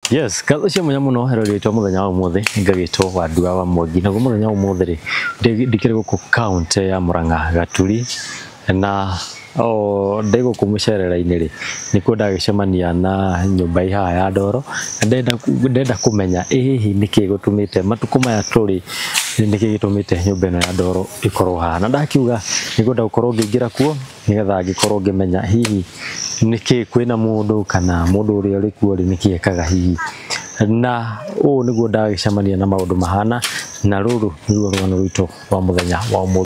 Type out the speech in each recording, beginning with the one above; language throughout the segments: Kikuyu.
Yes, ngatho cia mwanya mũno herorĩtwo mũthenya wa ũmũthĩ ngagĩtwo Wandua wa Mwangi. Naguo mũthenya wa ũmũthĩ rĩ, ndikĩrĩ gũkũ kaũntĩ ya Murang'a Gaturi, na o ndĩ gũkũ mũcerera-inĩ rĩ, nĩkuo ndagĩcemania na nyũmba ĩ haha ya ndoro, na ndenda kũmenya ĩ hihi nĩkĩ gĩtũmĩte matukũ maya tũrĩ, nĩkĩ gĩtũmĩte nyũmba ĩno ya ndoro ĩkorwo haha. Na ndakiuga nĩngwenda gũkorwo ngĩingĩra kuo nĩgetha ngĩkorwo ngĩmenya hihi nĩkĩ kwĩna mũndũ kana mũndũ ũrĩa ũrĩ kuo rĩ, nĩkĩ ekaga hihi. Na ũũ nĩguo ndagĩcemania na maũndũ mahana, na rũrũ nĩruo rũgano rwitũ rwa mũthenya wa ũmũthĩ.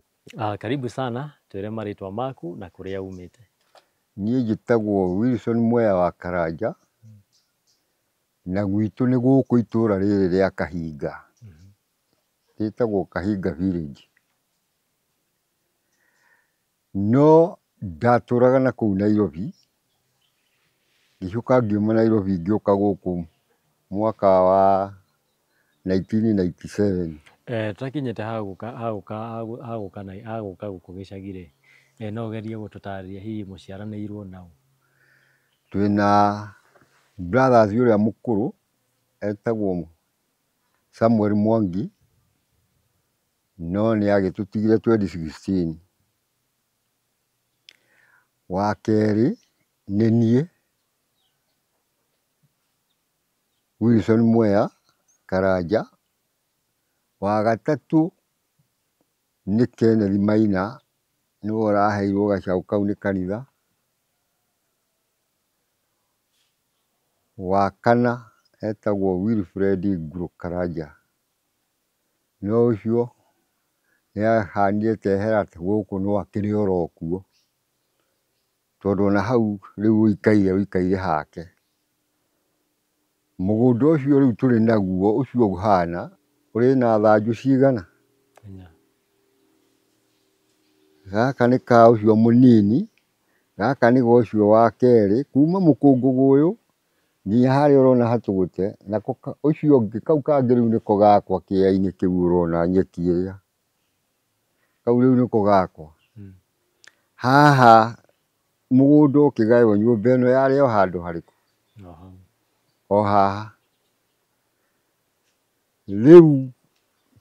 Karibu sana, twĩre marĩtwa maku na kũrĩa umĩte. Niĩ njĩtagwo Wilson Mwea wa Karanja, na gwitũ nĩ gũkũ itũra rĩrĩ rĩa Kahinga, rĩtagwo Kahinga village. No ndatũraga na kũu Nairobi, ngĩcoka ngiuma Nairobi ngĩũka gũkũ mwaka wa 1997. Tũtakinyĩte hagũka gũkũ gĩcagi rĩ, no ũgerie gũtũtarĩria hihi mũciaranĩirwo naũ? Twĩna brothers ũrĩa mũkũrũ etagwo Samuel Mwangi, no nĩ agĩtũtigire 2016. Wa kerĩ nĩ niĩ Wilson Mwea Karanja. Wa gatatũ nĩ Kenneth Maina, nĩwe ũraheirwo gacaũ kau nĩ kanitha. Wa kana etagwo Wilfred Nguro Karanja, no ũcio nĩ ahanire ta ehera gũkũ no akĩrĩ oro kuo, tondũ ona hau rĩu ũikaire ũikaire hake. Mũgũnda ũcio rĩu tũrĩ naguo ũcio ũhana ũrĩ na thanju cigana? Inya. Gaka nĩ ka ũcio mũnini, gaka nĩ ga ũcio wa kerĩ, kuma mũkũngũgũ ũyũ nginya harĩa ũrona hatũgũte, nako ũcio ũngĩ kau kangĩ rĩu nĩko gakwa kĩea-inĩ kĩu ũrona nyeki ĩrĩa, kau rĩu nĩko gakwa. Haha mũgũnda ũkĩgaywo nyũmba ĩno yarĩ o handũ harĩkũ? O hau. O haha. Rĩu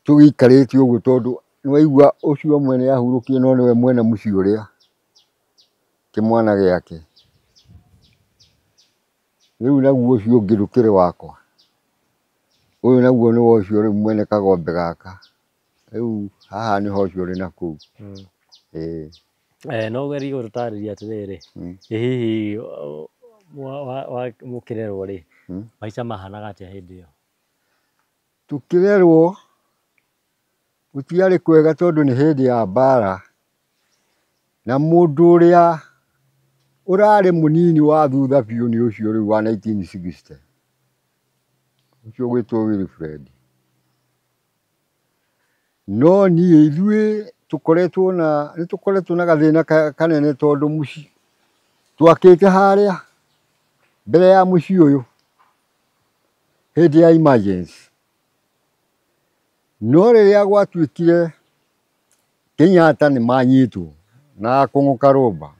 tũgĩikarĩte ũguo tondũ nĩwaigua ũcio ũmwe nĩ ahurũkire no nĩwe mwene mũciĩ ũrĩa, kĩmwana gĩake. Rĩu naguo ũcio ũngĩ ndũkĩrĩ wakwa, ũyũ naguo nĩ wa ũcio rĩu mwene kagombe gaka. Rĩu haha nĩho ũcio ũrĩ nakũu. Ĩĩ. No ũgerie gũtũtarĩria atĩrĩrĩ, ĩ hihi mũkĩrerwo rĩ, maica mahanaga atĩa hĩndĩ ĩyo? Tũkĩrerwo gũtiarĩ kwega tondũ nĩ hĩndĩ ya mbara, na mũndũ ũrĩa ũrarĩ mũnini wa thutha biũ nĩ ũcio rĩu wa 1960, ũcio ũgwĩtwo Wilfred. No niĩ ithuĩ tũkoretwo na nĩ tũkoretwo na gathĩna kanene tondũ mũciĩ twakĩte harĩa mbere ya mũciĩ ũyũ hĩndĩ ya emergency. No rĩrĩa gwatuĩkire Kenyatta nĩ manyitwo na Kũng'ũ Karũmba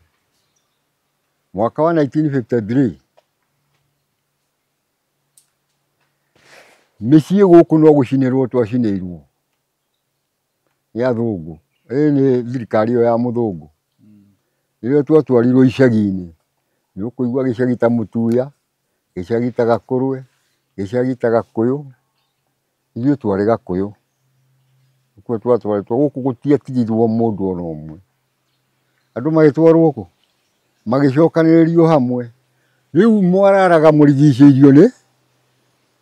mwaka wa 1953, mĩciĩ gũkũ no gũcinĩrwo twacinĩirwo nĩ athũngũ. Ĩĩ nĩ thirikari ĩyo ya mũthũngũ. Rĩrĩa twatwarirwo icagi-inĩ, nĩ ũkũigua gĩcagi ta Mũtuya, gĩcagi ta Gakũrwe, gĩcagi ta Gakũyũ. Ithuĩ twarĩ Gakũyũ. Nĩkuo twatwarĩtwo gũkũ gũtiatigirwo mũndũ ona ũmwe. Andũ magĩtwarwo kũ? Magĩcokanĩrĩrio hamwe. Rĩu mwararaga mũrigicĩirio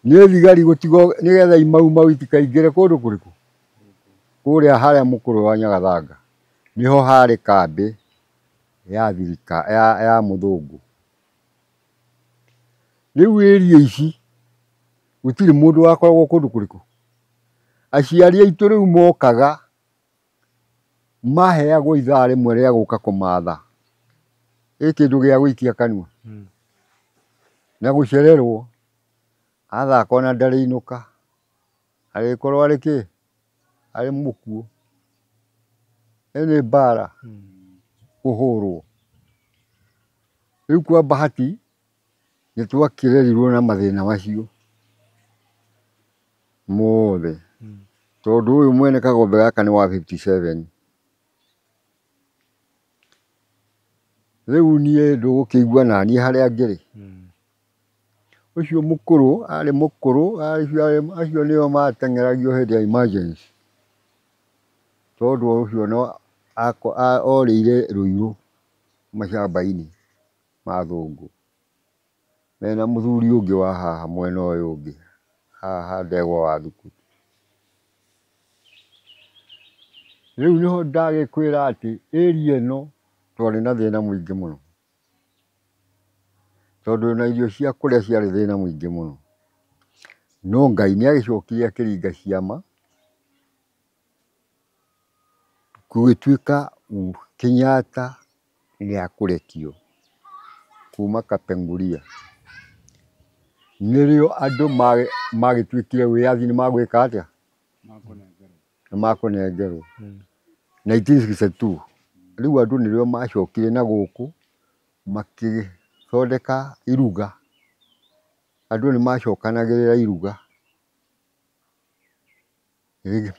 nĩ thigari gũtigo nĩgetha imaumau itikaingĩre kũndũ kũrĩkũ? Kũrĩa harĩa mũkũrwe wa Nyagathanga nĩho harĩ kambĩ ya thirika ya mũthũngũ. Rĩu area ici gũtirĩ mũndũ wakoragwo kũndũ kũrĩkũ? Aciari aitũ rĩu mokaga maheagwo ithaa rĩmwe rĩa gũka kũmatha ĩ kĩndũ gĩa gũikia kanua na gũcererwo, athaka ona ndarĩinũka, arĩkorwo arĩ kĩ? Arĩ mũkuũ. Ĩyo nĩ mbara kũhũrwo. Rĩu kwa bahati nĩ twakĩrerirwo na mathĩna macio. Mothe. Tondũ ũyũ mwene kagombe gaka nĩ wa 57. Rĩu niĩ ndũgũkĩigua naniĩ harĩa ngĩrĩ. Ũcio mũkũrũ arĩ mũkũrũ, acio nĩo mateng'eragio hĩndĩ ya emergency. Tondũ ũcio no orĩire Ruiru macamba-inĩ ma athũngũ. Mena mũthuri ũngĩ wa haha mwena ũyũ ũngĩ, haha ha Ndegwa wa thukuru. Rĩu nĩho ndagĩkwĩra atĩ area ĩno twarĩ na thĩna mũingĩ mũno. Tondũ ona irio cia kũrĩa ciarĩ thĩna mũingĩ mũno. No Ngai nĩ agĩcokire akĩringa ciama, gũgĩtuĩka Kenyatta nĩ akũrekio kuma Kapenguria. Nĩrĩo andũ magĩtuĩkire wĩyathi nĩ magwĩka atĩa? Nĩ makũnengerwo. 1962. Rĩu andũ nĩrĩo macokire na gũkũ makĩthondeka iruga. Andũ nĩ macokanagĩrĩra iruga.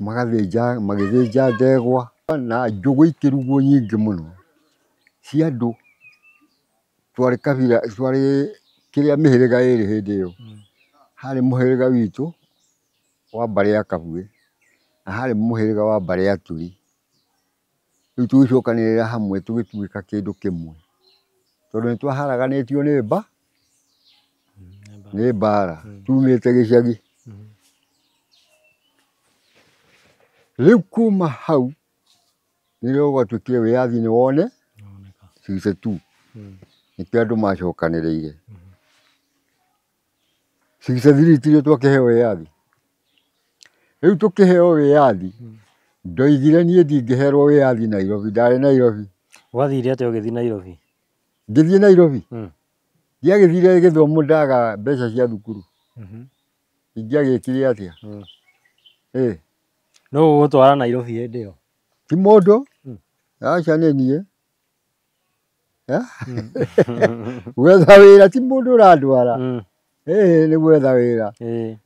Magathĩnja, magĩthĩnja ndegwa na njũgũ ikĩrugwo nyingĩ mũno cia andũ. Twarĩ kabira, twarĩ kĩrĩa mĩhĩrĩga ĩrĩ hĩndĩ ĩyo. Harĩ mũhĩrĩga witũ wa mbarĩ ya Kabuĩ na harĩ mũhĩrĩga wa mbarĩ ya Turi. Rĩu tũgĩcokanĩrĩra hamwe tũgĩtuĩka kĩndũ kĩmwe. Tondũ nĩ twaharaganĩtio nĩ nĩ mbara tumĩte gĩcagi. Rĩu kuma hau nĩrĩo gwatuĩkire wĩyathi nĩ wone 62. Nĩkĩo andũ macokanĩrĩire. 63 tirio twakĩheo wĩyathi. Rĩu tũkĩheo wĩyathi, ndoigire niĩ ndingĩherwo wĩyathi Nairobi, ndarĩ Nairobi. Gwathire atĩa ũgĩthiĩ Nairobi? Ngĩthiĩ Nairobi? Ndiagĩthire gĩthomo ndaga mbeca cia thukuru. Ingĩagĩkire atĩa? Nũ ũgũgũtwara Nairobi hĩndĩ ĩyo? Ti mũndũ? Aca nĩ niĩ. Gwetha wĩra ti mũndũ ũrandwara. Nĩ gwetha wĩra.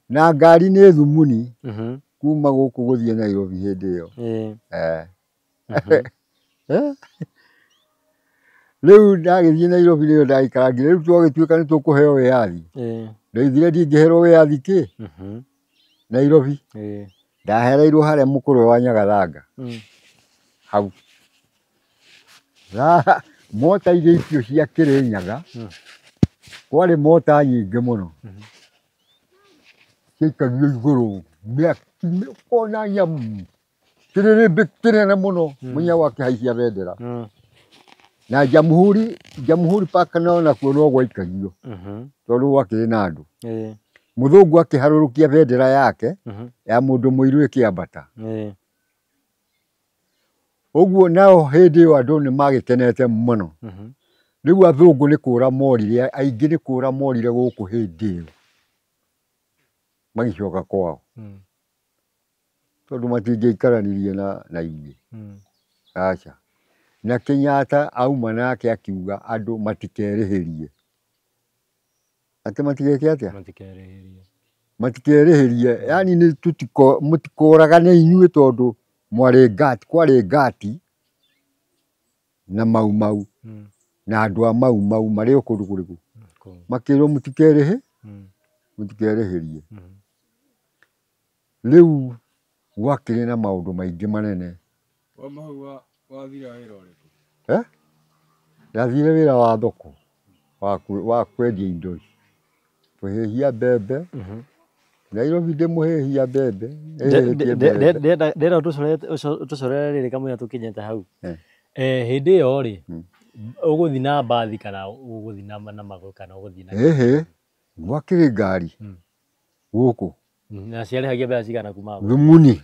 Na ngari nĩ thumuni kuma gũkũ gũthiĩ Nairobi hĩndĩ ĩyo. Rĩu ndagĩthiĩ Nairobi nĩyo ndaikarangire. Rĩu twagĩtuĩka nĩ tũkũheo wĩyathi. Ndoigire ndingĩherwo wĩyathi kĩ? Nairobi. Ndahereirwo harĩa mũkũrwe wa Nyagathanga. Hau. Mota iria icio cia Kĩrĩnyaga, kwarĩ mota nyingĩ mũno. Ciaikagio igũrũ, mĩaki ũkona nyamũ. Kĩrĩrĩmbĩ kĩnene mũno, mũnya wakĩhaicia bendera. Na Jamhuri Park no nakuo no gwaikagio. Tondũ gwakĩrĩ na andũ. Mũthũngũ akĩharũrũkia bendera yake ya mũndũ mũirũ ĩkĩambata. Ũguo nao hĩndĩ ĩyo andũ nĩ magĩkenete mũno. Rĩu athũngũ nĩ kũra morire, aingĩ nĩ kũra morire gũkũ hĩndĩ ĩyo. Magĩcoka kwao. Tondũ matingĩikaranirie na ithuĩ. Aca. Na Kenyatta auma nake akiuga andũ matikerĩhĩrie. Atĩ matigeke atĩa? Matikerĩhĩrie. Matikerĩhĩrie. Yaani nĩ mũtikoragane inyuĩ tondũ mwarĩ ngati, kwarĩ ngati na Mau Mau. Na andũ a Mau Mau marĩ o kũndũ kũrĩkũ. Makĩrwo mũtikerĩhĩ, mũtikerĩhĩrie. Rĩu gwakĩrĩ na maũndũ maingĩ manene. Wauma hau wathire wĩra ũrĩkũ? Ndathire wĩra wa thoko, wa kwendia indo ici. Kũhĩhia mbembe. Nairobi ndĩmũhĩhia mbembe. Ndĩrenda ũtũcorere rĩrĩ kamũira tũkinyĩte hau. Hĩndĩ ĩyo rĩ, ũgũthiĩ na mbathi kana ũgũthiĩ na magũrũ kana ũgũthiĩ na Ĩhĩ, gwakĩrĩ ngari gũkũ. Na ciarĩhagia mbeca cigana kuma gũkũ? Thumuni.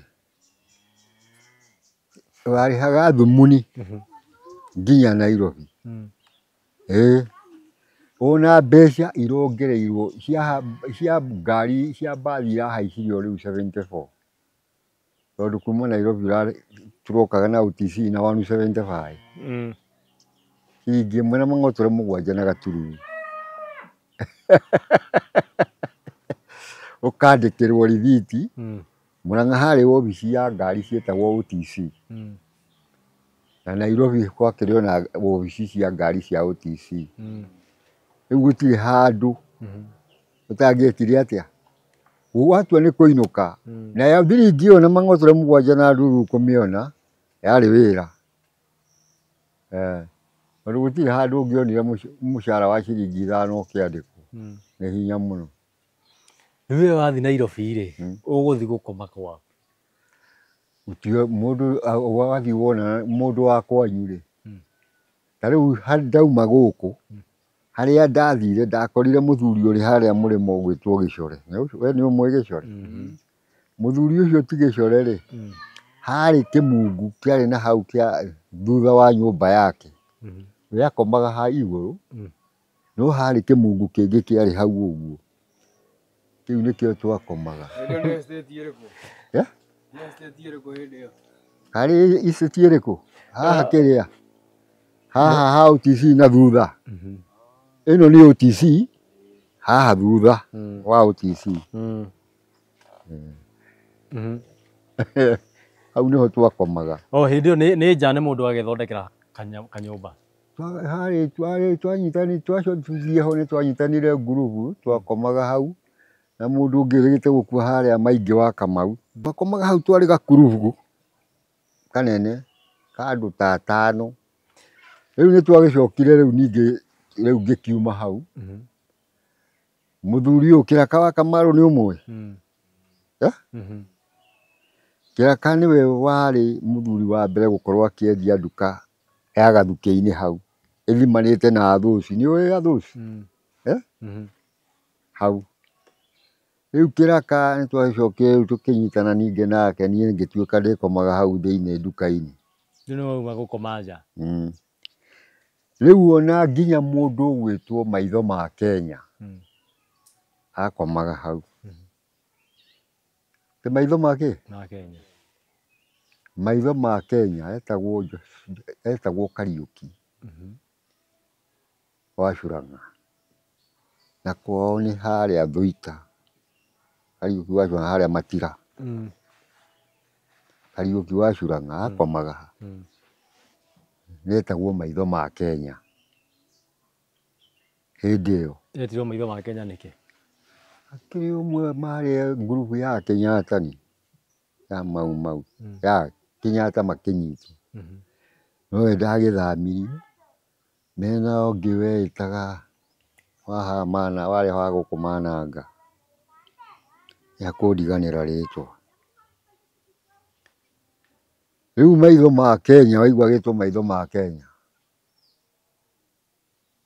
Warĩhaga thumuni nginya Nairobi. Ona mbeca irongereirwo cia ngari cia mbathi irahaicirio rĩu 74. Tondũ kuma Nairobi tũrokaga na OTC na 175. Ciringi ĩmwe na mang'otore mũgwanja na gatururu. Ũkandĩkĩrwo rithiti. Murang'a harĩ wobici ya ngari ciĩtagwo OTC. Na Nairobi gwakĩrĩ ona wobici cia ngari cia OTC. Rĩu gũtirĩ handũ ũtangĩekire atĩa, watua nĩ kũinũka. Na ya thiringi ĩyo na mang'otore 7 na ndururu kũmĩona yarĩ wĩra. Tondũ gũtirĩ handũ ũngĩonire mũcara wa ciringi 5 ũkĩandĩkwo. Nĩ hinya mũno. Rĩu we wathiĩ Nairobi rĩ, ũgũthiĩ gũkoma kwa? Gũtirĩ mũndũ wathiĩ wona mũndũ wa kwanyu rĩ. Ta rĩu ndauma gũkũ, harĩa ndathire ndakorire mũthuri ũrĩ harĩa mũrĩmo ũgwĩtwo Gĩcore. We nĩ ũmũĩ Gĩcore? Mũthuri ũcio ti Gĩcore rĩ, harĩ kĩmungu kĩarĩ na hau kĩa thutha wa nyũmba yake. We akomaga ha igũrũ, no harĩ kĩmungu kĩngĩ kĩarĩ hau ũguo. Kĩu nĩkĩo twakomaga. Hĩndĩ ĩyo nĩ estate ĩrĩkũ? Eh? Nĩ estate ĩrĩkũ hĩndĩ ĩyo? Harĩ estate ĩrĩkũ? Haha kĩrĩa? Haha ha OTC na thutha. Ĩno nĩ OTC, haha thutha wa OTC. Hau nĩho twakomaga. O hĩndĩ ĩyo nĩ nja nĩ mũndũ agethondekera kanyũmba. Harĩ twanyitani twacothiĩ ho nĩ twanyitanire ngurubu, twakomaga hau na mũndũ ũngĩ ũrĩgĩte gũkua harĩa maingĩ wa Kamau. Twakomaga hau twarĩ gakurubu kanene ka andũ ta 5. Rĩu nĩ twagĩcokire rĩu ningĩ rĩu ngĩkiuma hau. Mũthuri ũyũ Kĩraka wa Kamaru nĩ ũmũĩ? Eh? Kĩraka nĩwe warĩ mũthuri wa mbere gũkorwo akĩendia nduka ya gathukĩ-inĩ hau ĩthimanĩte na Athũci. Nĩ ũĩ Athũci? Eh? Hau. Rĩu Kĩraka nĩ twagĩcokire rĩu tũkĩnyitana ningĩ nake, niĩ ngĩtuĩka ndĩkomaga hau thĩinĩ nduka-inĩ. Rĩu nĩ wauma gũkoma nja? Rĩu ona nginya mũndũ ũgwĩtwo Maitho ma Kenya akomaga hau. Ti Maitho ma kĩ? Ma Kenya. Maitho ma Kenya etagwo Kariũki wa Curang'a. Na kwao nĩ harĩa Thũita. Kariũki wa Curang'a harĩa Matira. Kariũki wa Curang'a akomaga ha. Etagwo Maitho ma Kenya. Hĩndĩ ĩyo. Etirwo Maitho ma Kenya nĩkĩ? Akĩrĩ ũmwe marĩ ngurubu ya Kenyatta ni ya Mau Mau ya Kenyatta makĩnyitwo. Nowe ndagĩthamirio mena ũngĩ weĩtaga wa mana warĩ wa gũkũ Mananga. Nĩakũndiganĩra rĩtwa. Rĩu Maitho ma Kenya waigua agĩtwo Maitho ma Kenya.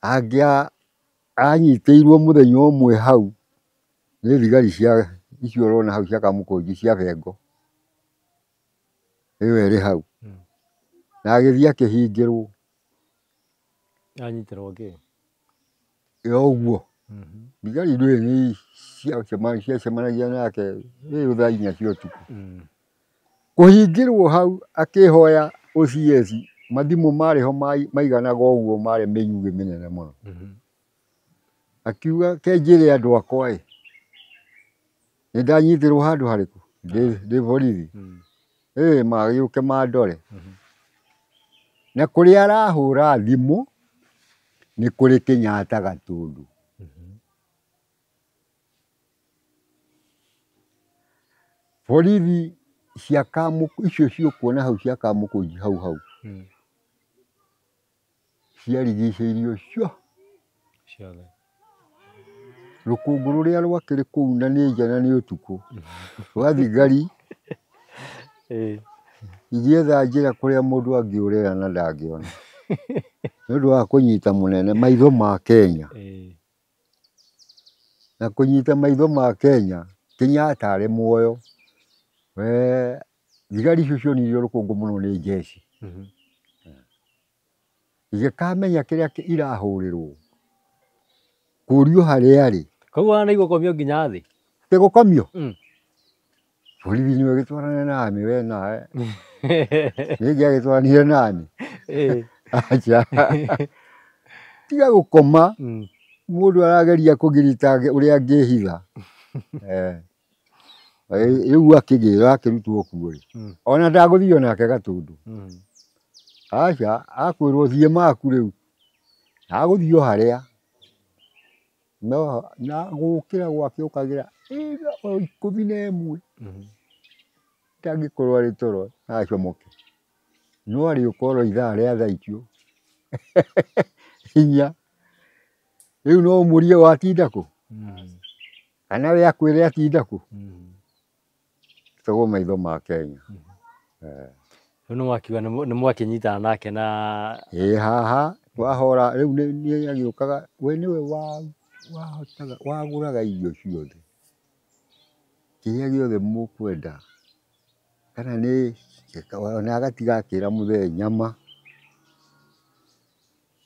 Angĩa anyitĩirwo mũthenya ũmwe hau nĩ thigari cia icio ũrona hau cia Kamũkũnji cia Bengo. Ĩyo ĩrĩ hau. Na agĩthiĩ akĩhingĩrwo. Anyitĩrwo kĩ? Ĩ ũguo. Thigari ndũĩ nĩ ciacemanagia nake rĩu thaa 4 cia ũtukũ. Kũhingĩrwo hau akĩhoya OCS mathimũ marĩ ho maiganaga ũguo marĩ mĩnyugĩ mĩnene mũno. Akiuga ke njĩre andũ akwa ĩ, nĩ ndanyitĩrwo handũ harĩkũ? Ndĩ borithi. Ĩ magĩũke mandore. Na kũrĩa arahũra thimũ nĩ kũrĩ Kenyatta Gatundu. Borithi cia Kamũkũ icio ciũkuona hau cia Kamũkũnji hau hau. Ciarigicĩirio cio. Ciothe. Rũkũngũ rũrĩa rwakĩrĩ kũu na nĩ nja na nĩ ũtukũ. Rwa thigari igĩetha njĩra kũrĩa mũndũ angĩũrĩra na ndangĩona. Nĩ ũndũ wa kũnyita mũnene Maitho ma Kenya. Na kũnyita Maitho ma Kenya, Kenyatta arĩ muoyo. We thigari icio cionirio rũkũngũ mũno nĩ jeshi. Igĩkamenya kĩrĩa irahũrĩrwo. Kũrio harĩa arĩ. Koguo ona nĩ igũkomio nginya thĩ? Ti gũkomio? Borithi nĩwe gĩtwarane nami we nawe. Nĩ ngĩagĩtwaranire nami. Acha. Tiga gũkoma. Mũndũ arageria kũgirita ũrĩa angĩhitha. Rĩu akĩgĩra akĩrutwo kuo rĩ, ona ndagũthio nake Gatũndũ. Aca, akwĩrwo thiĩ maku rĩu, agũthiĩ o harĩa no na gũkĩra gwake okagĩra o 11 ndangĩkorwo arĩ toro acomoke, no arĩũka oro ithaa rĩa thaa icio inya. Rĩu no ũmũrie watinda kũ, kana we akwĩre atinda kũ. Tagwo Maitho ma Kenya. Rĩu nĩ mwakiuga nĩ mwakĩnyitana nake na ĩ haha wahora rĩu nĩ agĩũkaga, we nĩwe wahotaga wagũraga irio ciothe kĩrĩa gĩothe mũkwenda, kana nĩ ona agatiga akĩra mũthee nyama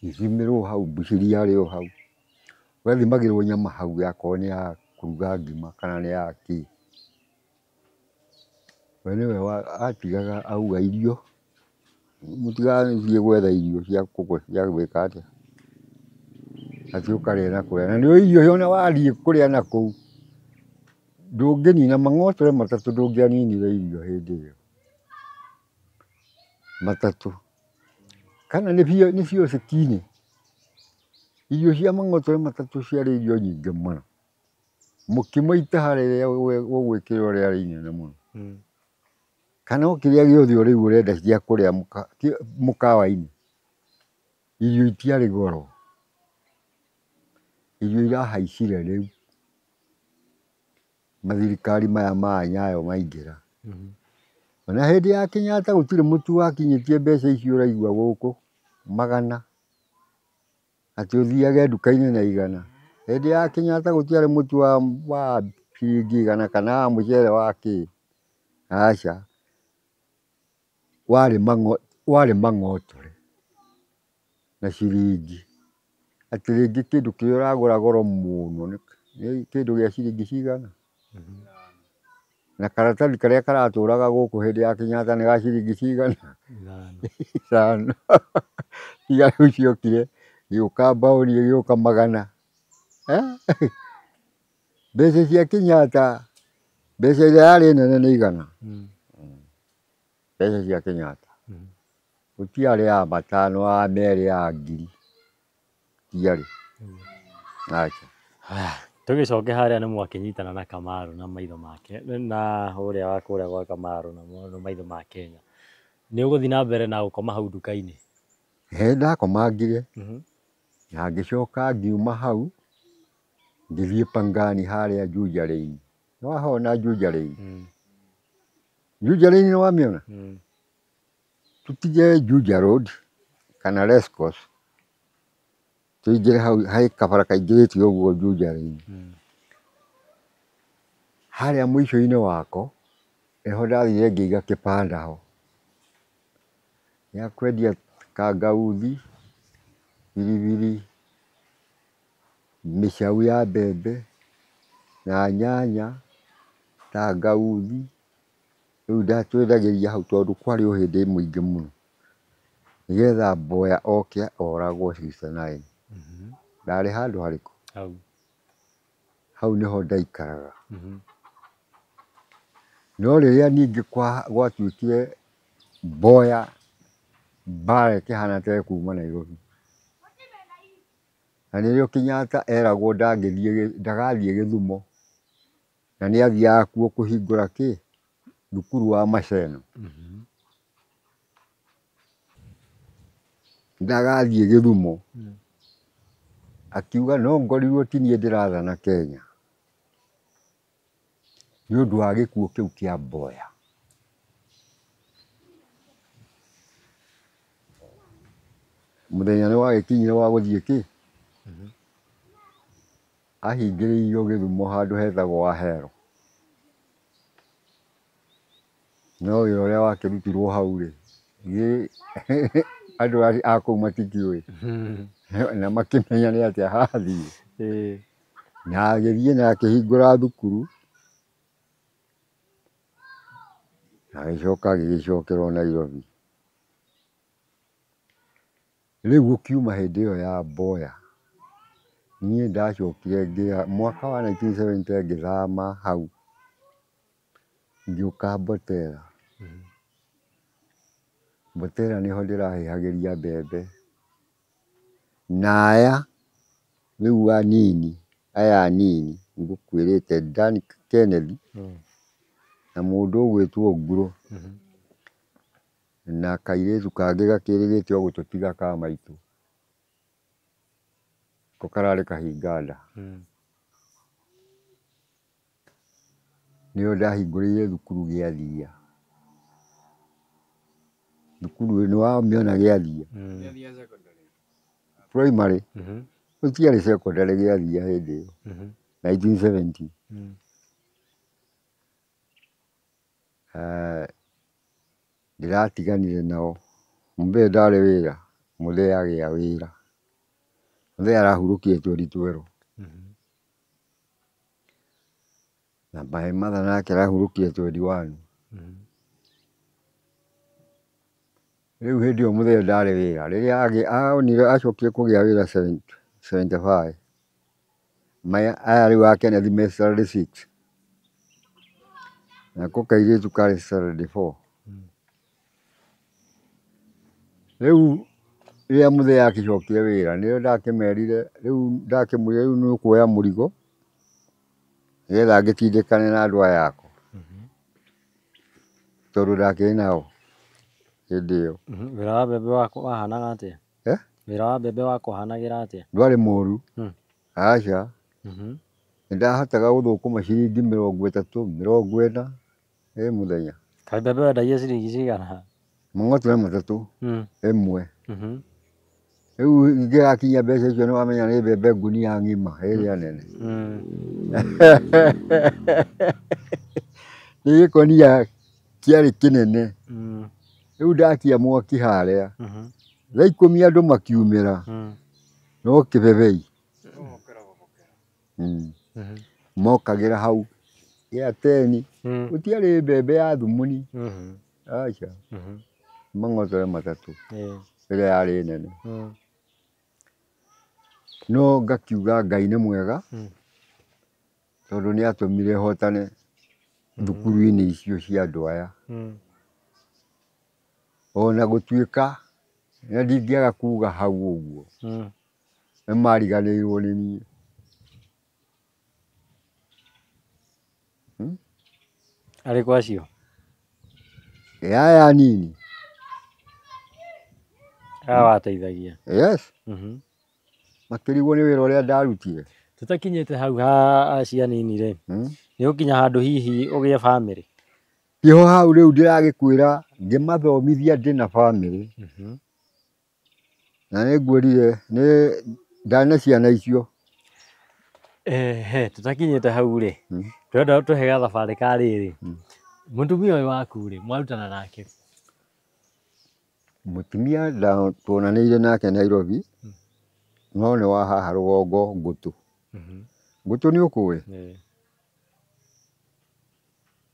ithimĩrwo hau, mbucĩri yarĩ o hau, ũgathimagĩrwo nyama hau yakorwo nĩ ya kũruga ngima kana nĩ ya kĩ. We nĩwe atigaga auga irio, mũtigathiĩ gwetha irio cia cia gwĩka atĩa, atĩ ũkarĩa na kũrĩa, na nĩ irio ona wathiĩ kũrĩa na kũu ndũngĩnina mang'otore matatũ, ndũngĩaninire irio hĩndĩ ĩyo matatũ, kana nĩ ciociki-inĩ, irio cia mang'otore matatũ ciarĩ irio nyingĩ mũno, mũkimo itaha rĩrĩa ũgwĩkĩrwo rĩarĩ inene mũno, kana o kĩrĩa gĩothe rĩu ũrenda gĩa kũrĩa mũkawa-inĩ, irio itiarĩ goro, irio irahaicire rĩu mathirikari maya ma Nyayo maingĩra. Ona hĩndĩ ya Kenyatta gũtirĩ mũtu wakinyĩtie mbeca icio ũraigua gũkũ magana, atĩ ũthiage nduka-inĩ na igana. Hĩndĩ ya Kenyatta gũtiarĩ mũtu wa ciringi igana kana wa mũcere wa kĩ, aca, warĩ mang'otore na ciringi, atĩ rĩngĩ kĩndũ kĩrĩa ũragũra goro mũno nĩ kĩndũ gĩa ciringi cigana, na karatathi karĩa karatũraga gũkũ hĩndĩ ya Kenyatta nĩ ga ciringi cigana, ithano. Tiga rĩu ciokire gĩũka mbaũni ĩgĩũka magana. Mbeca cia Kenyatta, mbeca ĩrĩa yarĩ nene nĩ igana, mbeca cia Kenyatta gũtiarĩ ya matano ya merĩ ya ngiri, gũtiarĩ, aca. Tũgĩcoke harĩa nĩ mwakĩnyitana na Kamaru na Maitho make na ũrĩa wa kũrĩa gwa Kamaru na Maitho ma Kenya, nĩ ũgũthiĩ na mbere na gũkoma hau nduka-inĩ? Ĩ ndakomangire na ngĩcoka ngiuma hau ngĩthiĩ Pangani harĩa Juja Lane. Nĩ wahona Juja Lane? Juja Lane nĩ wamĩona? Tũtige Juja Road kana Racecourse, tũingĩre hau he kabara kaingĩrĩte ũguo Juja Lane. Harĩa mũico-inĩ wako nĩho ndathire ngĩiga kĩbanda ho gĩa kwendia kangauthi, biribiri, mĩcau ya mbembe na nyanya, kangauthi. Rĩu ndatwendagĩria hau tondũ kwarĩ ũhĩndĩ mũingĩ mũno, nĩgetha Mboya oke oragwo 69. Ndarĩ handũ harĩkũ? Hau. Hau nĩho ndaikaraga. No rĩrĩa ningĩ gwatuĩkire Mboya mbara ĩkĩhana ta ĩkuma Nairobi, na nĩrĩo Kenyatta eragwo ndagathiĩ Gĩthumo, na nĩ athiaga kuo kũhingũra kĩ thukuru wa Maseno. Ndagathiĩ Gĩthumo, akiuga no ngorirwo ti niĩ ndĩrathana Kenya nĩ ũndũ wa gĩkuũ kĩu kĩa Mboya. Mũthenya nĩ wagĩkinyire wa gũthiĩ kĩ, ahingĩrĩirio Gĩthumo handũ hetagwo Ahero, no wĩra ũrĩa wakĩrutirwo hau rĩ, andũ a kũu matikĩũĩ na makĩmenya nĩ atĩa hathiĩ. Na agĩthiĩ na akĩhingũra thukuru, na agĩcoka agĩgĩcokerwo Nairobi. Rĩu gũkiuma hĩndĩ ĩyo ya Mboya, Niĩ ndacokire ngĩa mwaka wa 1970 ngĩthama hau ngĩũka Mbotela. Mbotela nĩho ndĩrahĩhagĩria mbembe. Na aya rĩu anini aya anini ngũkwĩrĩte Dan Kennedy na mũndũ ũgwĩtwo Nguro na kairĩtu kangĩ gakĩrĩgĩte o gũtũtiga ka maitũ. Ko kararĩ kahinganda. Nĩo ndahingũrĩire thukuru Gĩathia. Thukuru nĩ wamĩona Gĩathia? Gĩathia secondary. Primary. Gũtiarĩ secondary Gĩathia hĩndĩ ĩyo. 1970. Ndĩratiganire nao. Mũthee ndarĩ wĩra, mũthee agĩa wĩra. Mũthee arahurũkire 2012. Na my mother nake arahurũkire 21. Rĩu hĩndĩ ĩyo mũthee ndarĩ wĩra. Rĩrĩa onire acokire kũgĩa wĩra 75. Aya rĩu a Kenneth me standard 6. Nako kairĩtu karĩ standard 4. Rĩu rĩrĩa mũthee akĩcokire wĩra nĩrĩo ndakĩmerire rĩu ndakĩmwĩrire rĩu nĩ ũkuoya mũrigo nĩgetha ngĩtindĩkane na andũ aya akwa tondũ ndakĩrĩ nao hĩndĩ ĩyo. Wĩra wa mbembe wahanaga atĩa? Wĩra wa mbembe wakũhanagĩra atĩa? Ndwarĩ mũru. Aca. Nĩndahotaga gũthũkũma ciringi 30 40 ĩ mũthenya. Kaĩ mbembe wendagia ciringi cigana? Mang'oto 3 ĩmwe. Rĩu ingĩgakinyia mbeca icio nĩ wamenya nĩ mbembe ngunia ng'ima ĩrĩa nene. Nĩ gĩkonia kĩarĩ kĩnene. Rĩu ndakia mwaki harĩa. Thaa 10 andũ makiumĩra. No kĩbebei. Mokagĩra hau gĩa 10. Gũtiarĩ mbembe ya thumuni. Aca. Mang'otore 3. Ĩrĩa yarĩ nene. No ngakiuga Ngai nĩ mwega tondũ nĩ atũmire hotane thukuru-inĩ icio cia andũ aya. Ona gũtuĩka na ndingĩaga kuga hau ũguo nĩ mariganĩirwo nĩ niĩ. Arĩkũ acio? Aya anini. Aya wateithagia? Yes. Makĩrigwo nĩ wĩra ũrĩa ndarutire. Tũtakinyĩte hau ha acio anini rĩ, nĩ ũkinya handũ hihi ũgĩe bamĩrĩ? Tiho hau rĩu ndĩragĩkwĩra ngĩmathomithia ndĩna bamĩrĩ. Na nĩngwĩrire nĩ ndarĩ na ciana icio. Ehe, tũtakinyĩte hau rĩ, tũrenda tũhe gathabarĩ ka rĩrĩ. Mũtumia ũyũ waku rĩ, mwarutana nake? Mũtumia tuonanĩire nake Nairobi, no nĩ wa haha rũgongo Ngũtũ. Ngũtũ nĩ ũkũĩ?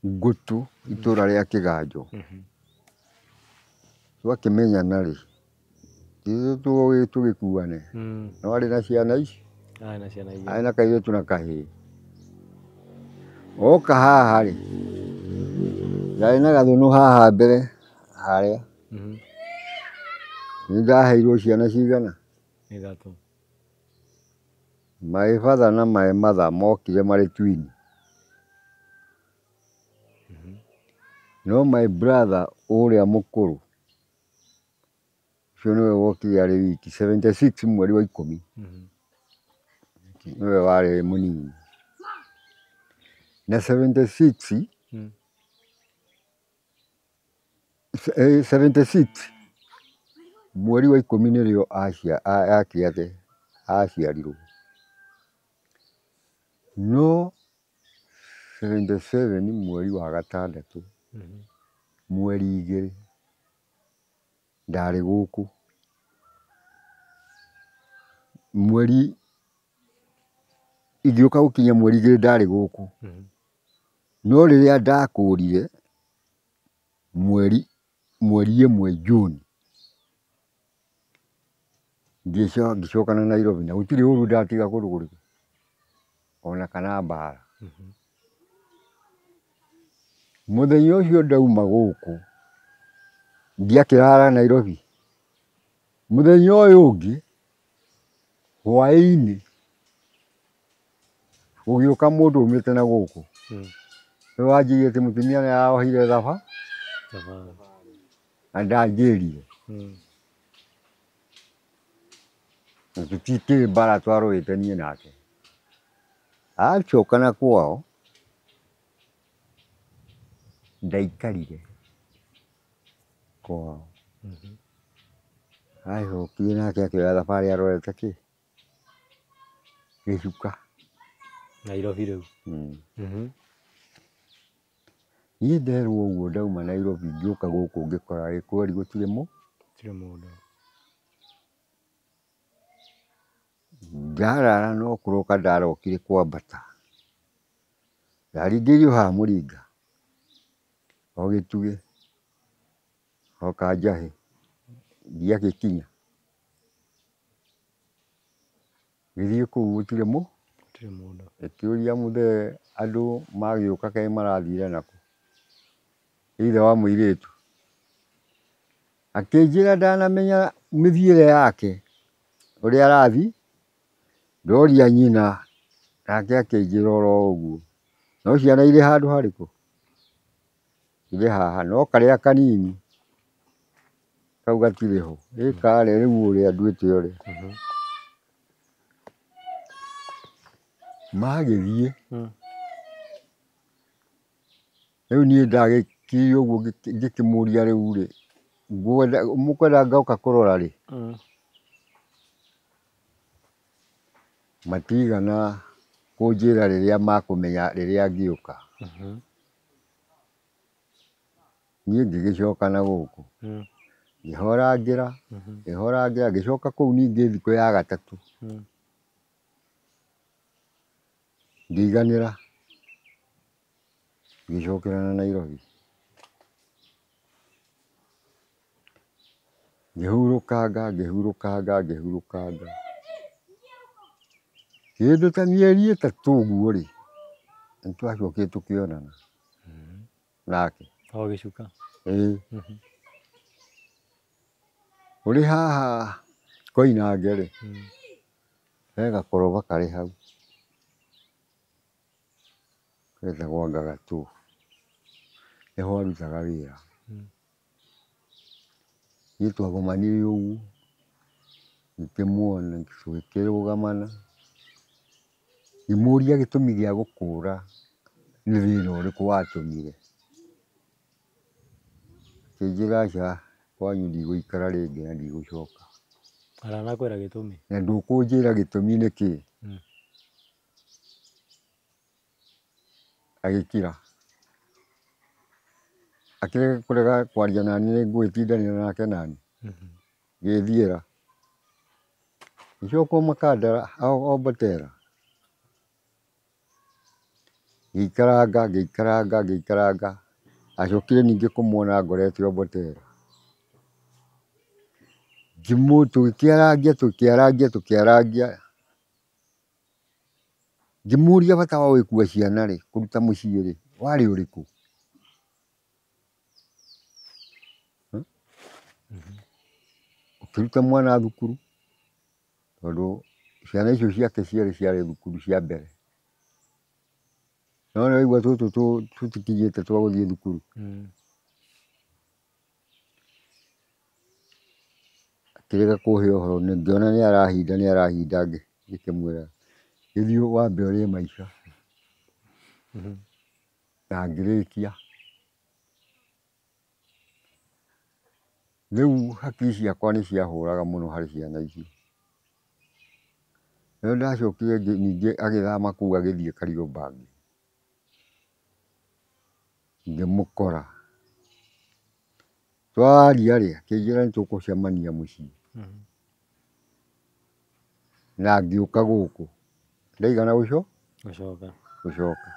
Ngũtũ itũra rĩa Kĩganjo. Twakĩmenyana rĩ, ithuĩ tũgĩkuane. No arĩ na ciana ici? Arĩ na ciana igĩrĩ. Arĩ na kairĩtu na kahĩĩ. Oka haha rĩ, ndarĩ na gathũnũ haha mbere harĩa. Nĩ ndaheirwo ciana cigana? 3. My father na my mother mokire marĩ twin. No my brother ũrĩa mũkũrũ ũcio nĩwe wokire arĩ wiki 76 mweri wa 10. Nĩwe warĩ mũnini. Na 76 76 mweri wa 10 nĩrĩo aciarirwo. No 77 mweri wa 6 mweri 2 ndarĩ gũkũ. Mweri ingĩũka gũkinya mweri 2 ndarĩ gũkũ. No rĩrĩa ndakũrire mweri 1 June Ngĩcoka na Nairobi na gũtirĩ ũru ndatiga kũndũ kũrĩkũ ona kana mbara. Mũthenya ũcio ndauma gũkũ ndiakĩrara Nairobi. Mũthenya ũyũ ũngĩ hwaĩ-inĩ gũgĩũka mũndũ umĩte na gũkũ. Nĩ wanjĩrire atĩ mũtumia nĩ arohire thabarĩ na ndanjĩrire. Na tũtikĩrĩ mbara twarũĩte niĩ nake. Acoka na kwao ndaikarire kwao. Acokire nake akĩoya thabarĩ arorete kĩ? Gĩcuka. Nairobi rĩu. Niĩ nderwo ũguo ndauma Nairobi ngĩũka gũkũ ngĩkora gĩkweri gũtirĩ Gũtirĩ mũndũ. Ndarara no kũroka ndarokire kwambata. Ndaringĩrĩirio haha mũringa o gĩtugĩ o kanjahĩ ndiagĩkinya. Ngĩthiĩ kũu gũtirĩ Gũtirĩ mũndũ. Ngĩkĩũria mũthee andũ magĩũka kaĩ marathire nakũ? Ithe wa mũirĩtu. Akĩnjĩra ndanamenya mĩthiĩre yake ũrĩa arathiĩ, ndoria nyina nake akĩnjĩra oro ũguo. No ciana irĩ handũ harĩkũ? Irĩ haha no karĩa kanini kau gatirĩ ho. Ĩ karĩa rĩu ũrĩa nduĩte ũrĩa. Magĩthiĩ. Rĩu niĩ ndagĩkirie ũguo ngĩkĩmũria rĩu rĩ, mũkwenda ngoka kũrora rĩ? Matigana kũnjĩra rĩrĩa makũmenya rĩrĩa ngĩũka. Niĩ ngĩgĩcoka na gũkũ. Ngĩhorangĩra, ngĩhorangĩra, ngĩcoka kũu ningĩ thikũ ya gatatũ. Ngĩiganĩra, ngĩcokera na Nairobi. Ngĩhurũkanga, ngĩhurũkanga, ngĩhurũkanga. Kĩndũ ta mĩeri ĩtatũ ũguo rĩ, nĩ twacokire tũkĩonana nake. O gĩcuka. Ĩĩ. Ũrĩ haha Koinange rĩ, he gakoroba karĩ hau getagwo Ngagatũ, nĩho arutaga wĩra. Niĩ twagomanire ũguo ngĩkĩmuona tũgĩkĩrũgamana, ngĩmũria gĩtũmi gĩa gũkũra nĩ thĩna ũrĩkũ watũmire. Akĩnjĩra aca kwanyu ndigũikara rĩngĩ na ndigũcoka. Aranakwĩra gĩtũmi? Na ndũkũnjĩra gĩtũmi nĩkĩ? Agĩkira. Akĩrega kũrega kwaria nani nĩ ngũgĩtindanĩra nake nani. Ngĩthiĩra. Ngĩcoka o Makandara o Mbotela. Ngĩikaranga ngĩikaranga ngĩikaranga. Acokire ningĩ kũmuona ngorete o Mbotela. Tũgĩkĩarangia tũkĩarangia tũkĩarangia. Ngĩmũria bata wa gũgĩkua ciana rĩ, kũruta mũciĩ rĩ, warĩ ũrĩkũ? Ũkĩruta mwana thukuru tondũ ciana icio ciake cierĩ ciarĩ thukuru cia mbere. No nĩ waigua tũtũ tũtikinyĩte twa gũthiĩ thukuru. Akĩrega kũhe ũhoro, ngĩona nĩ arahinda nĩ arahinda ngĩkĩmwĩra gĩthiĩ wambe ũrĩe maica. Na ngĩrĩkia. Rĩu hakiri ciakwa nĩ ciahũraga mũno harĩ ciana icio. Rĩrĩa ndacokire ningĩ agĩthama kũu agĩthiĩ Kariobangi. Ngĩmũkora. Twaria rĩ, akĩnjĩra nĩ tũgũcemania mũciĩ. Na ngĩũka gũkũ. Ndaigana gũcoka. Gũcoka.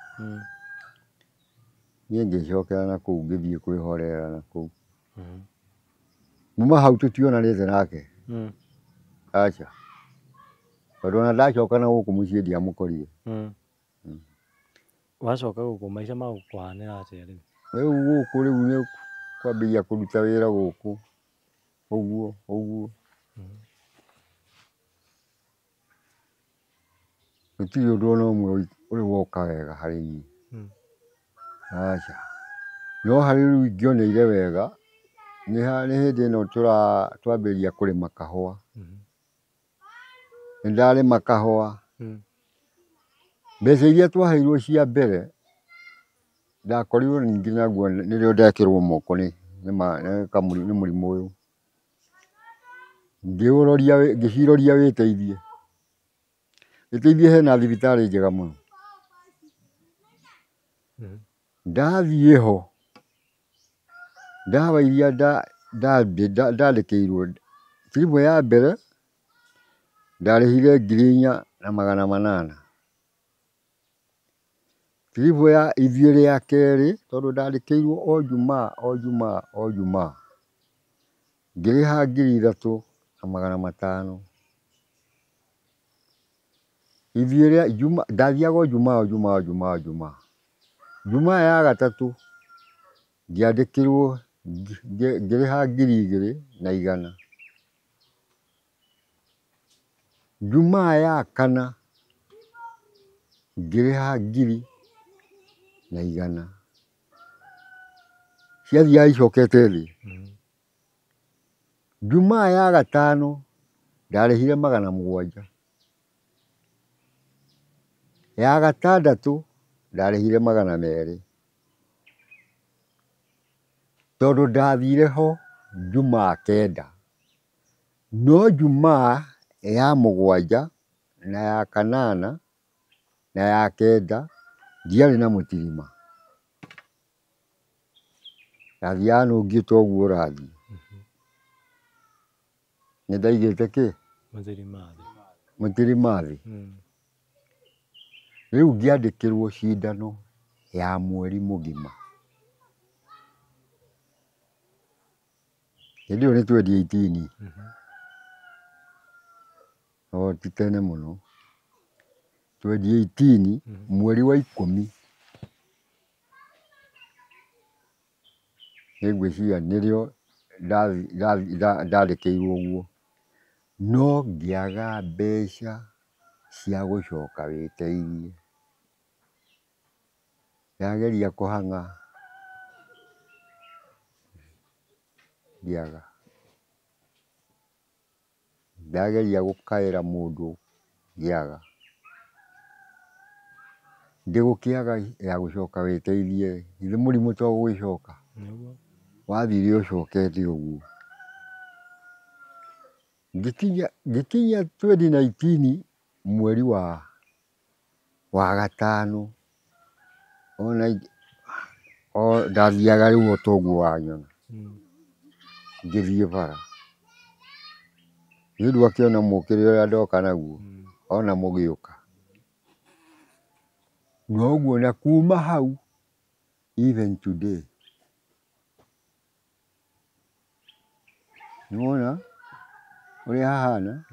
Niĩ ngĩcokera na kũu ngĩthiĩ kwĩhorera na kũu. Muma hau tũtionanĩte nake. Aca. Tondũ ona ndacoka na gũkũ mũciĩ ndiamũkorire. Wacoka gũkũ maica magũkũhanĩra atĩa rĩu? Rĩu gũkũ rĩu nĩ kwambĩrĩria kũruta wĩra gũkũ ũguo ũguo. Gũtirĩ ũndũ ona ũmwe ũrĩ woka wega harĩ niĩ. Aca. No harĩ rĩu ingĩoneire wega nĩ hĩndĩ ĩno twambĩrĩria kũrĩma kahũa. Nĩ ndarĩma kahũa. Mbeca iria twaheirwo cia mbere ndakorirwo ningĩ naguo nĩrĩo ndekĩrwo moko nĩ mũrimũ ũyũ. Ngĩciroria wĩteithie. Wĩteithie hena thibitarĩ njega mũno. Ndathiĩ ho ndawa iria ndandĩkĩirwo tiribũ ya mbere ndarĩhire 4,800. Tiribũ ya ithiĩ rĩa kerĩ tondũ ndandĩkĩirwo o Jumaa o Jumaa o Jumaa ngĩrĩha 3,500. Ithiĩ rĩa Juma ndathiaga o Jumaa o Jumaa o Jumaa o Jumaa. Jumaa ya gatatũ ngĩandĩkĩrwo ngĩrĩha 2,100. Jumaa ya kana ngĩrĩha 1,100. Ciathiaga icokete thĩ. Jumaa ya gatano ndarĩhire 700. Ya gatandatũ ndarĩhire 200. Tondũ ndathire ho Jumaa 9. No Jumaa ya 7 na ya 8 na ya 9 ndiarĩ na mũtirima. Ndathiaga nũngĩte ũguo ũrathiĩ. Nĩ ndaigĩte kĩ? Mũtirima thĩ. Rĩu ngĩandĩkĩrwo cindano ya mweri mũgima. Hĩndĩ ĩyo nĩ 2018. O ti tene mũno. 2018 mweri wa 10 nĩngwĩciria nĩrĩo ndandĩkĩirwo ũguo. No ngĩaga mbeca cia gũcoka wĩteithie. Ndageria kũhang'a ngĩaga. Ndageria gũkaĩra mũndũ ngĩaga. Ndĩgũkĩaga ya gũcoka wĩteithie githĩ mũrimũ to gũgĩcoka? Wathire ũcokete ũguo. Ngĩkinyia 2019 mweri wa gatano ona ndathiaga rĩu o ta ũguo wanyona. Ngĩthiĩ bara. Nĩ ũndũ akĩona mũkĩre ũrĩa ndoka naguo ona mũgĩũka. Noguo na kuma hau even today. Nĩwona ũrĩa hahana?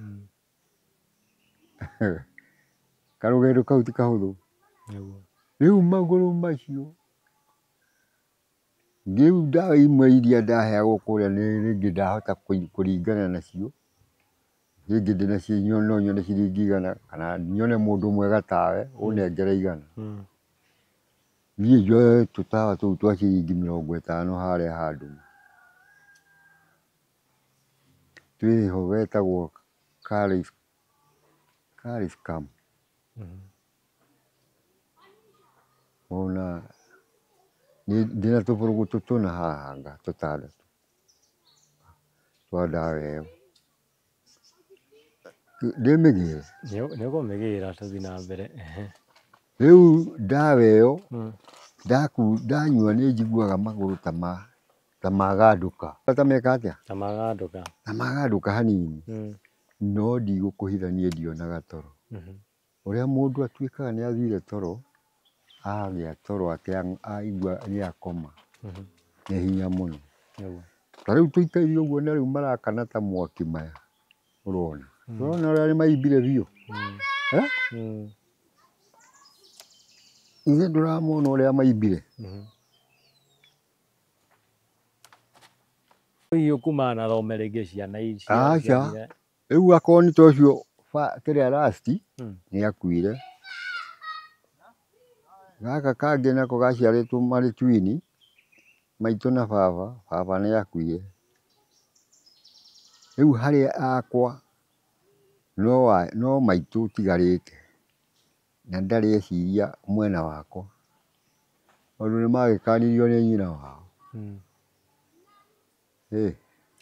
Karũgendo kau ti kahũthũ. Rĩu magũrũ macio rĩu ndawa imwe iria ndaheagwo kũrĩa rĩngĩ ndahota kũringana nacio. Rĩngĩ ndĩnacio no nyone ciringi 100 kana nyone mũndũ mwega tawe ũnengere 100. Niĩ njoe tũtawa tũu twa ciringi 50 harĩa handũ. Twĩho wetagwo Calcium. Ona ndĩna tũbũrũgũtũ tũna haha anga tũtandatũ twa ndawa ĩyo. Ndĩmĩgĩre? Nĩ ũkũmĩgĩra tũthiĩ na mbere. Rĩu ndawa ĩyo ndanyua nĩ njiguaga magũrũ ta magandũka. Ta meka atĩa? Ta magandũka. Ta magandũka hanini. No ndigũkũhitha niĩ ndionaga toro. Ũrĩa mũndũ atuĩkaga nĩ athire toro, agĩa toro atĩ aigua nĩ akoma nĩ hinya mũno. Ta rĩu tũikaire ũguo na rĩu marakana ta mwaki maya ũrona. Ũrona ũrĩa maimbire biũ. Ithe ndũramona ũrĩa maimbire. Hihi ũkumana na thome rĩngĩ ciana ici? Aca. Rĩu akorwo nĩ ta ũcio kĩrĩa last nĩ akuire. Gaka kangĩ nako gaciarĩtwo marĩ twin, maitũ na baba, baba nĩ akuire. Rĩu harĩ akwa no maitũ ũtigarĩte na ndarĩ eciria mwena wakwa tondũ nĩ magĩkanirio nĩ nyina wao.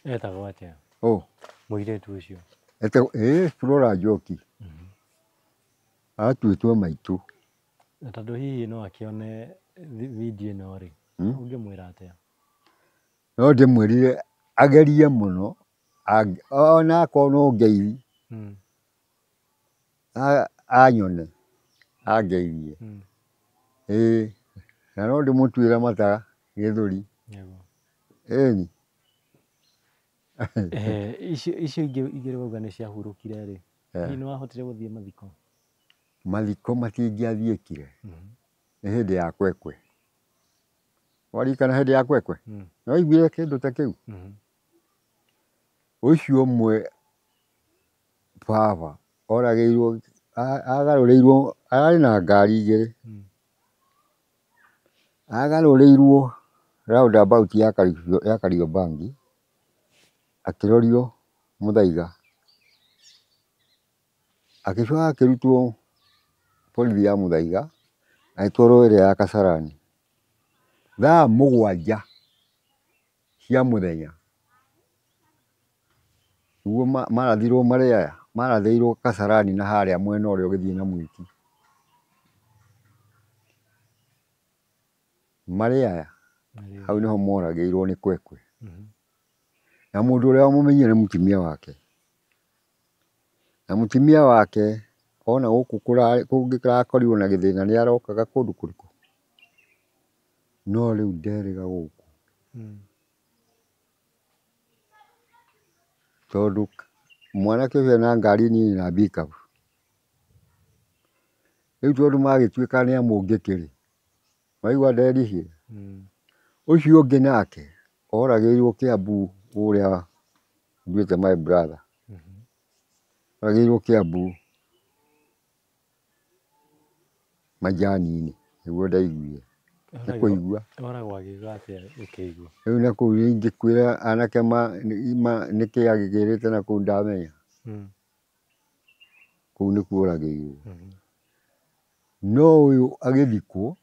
Etagwo atĩa? Mũirĩtu ũcio. Etagwo Flora Njoki. Atuĩtwo maitũ. Na tondũ hihi no akĩone video ĩno rĩ, ũngĩmwĩra atĩa? No ndĩmwĩrire agerie mũno, ona akorwo no ngeithi, anyone angeithie. Ĩĩ, na no ndĩmũtuĩre mata gĩthũri. Ĩni. Icio ingĩ igĩrĩ wauga nĩ ciahurũkire rĩ, hihi nĩ wahotire gũthiĩ mathiko? Mathiko matingĩathiĩkire. Nĩ hĩndĩ ya kwekwe. Waririkana hĩndĩ ya kwekwe? No waiguire kĩndũ ta kĩu? Ũcio ũmwe baba oragĩirwo, agarũrĩirwo, ararĩ na ngari igĩrĩ. Agarũrĩirwo roundabout ya Kariobangi, akĩrorio Muthaiga. Agĩcoka akĩrutwo borithi ya Muthaiga, agĩtwarwo ĩrĩa ya Kasarani. Thaa 7 cia mũthenya nĩguo marathirwo marĩ aya, marathĩirwo Kasarani na harĩa mwena ũrĩa ũgĩthiĩ na Mwiki. Marĩ aya, hau nĩho moragĩirwo nĩ kwekwe. Na mũndũ ũrĩa wamũmenyire nĩ mũtumia wake. Na mũtumia wake ona gũkũ kũngĩrakorirwo na gĩthĩna nĩ arokaga kũndũ kũrĩkũ. No rĩu nderĩga gũkũ. Tondũ mwanake ũcio ena ngari nini na pickup. Rĩu tondũ magĩtuĩka nĩ amũngĩkĩ rĩ, waigua nderihire. Ũcio ũngĩ nake oragĩirwo Kiambu ũrĩa nduĩte my brother. Oragĩirwo Kiambu majani-inĩ nĩguo ndaiguire. Nĩ kũigua. Oragwo agĩuga atĩa ũkĩigua? Rĩu na kũu ingĩkwĩra anake nĩkĩ agĩkĩrĩte na kũu ndamenya. Kũu nĩkuo oragĩirwo. No ũyũ agĩthikwo,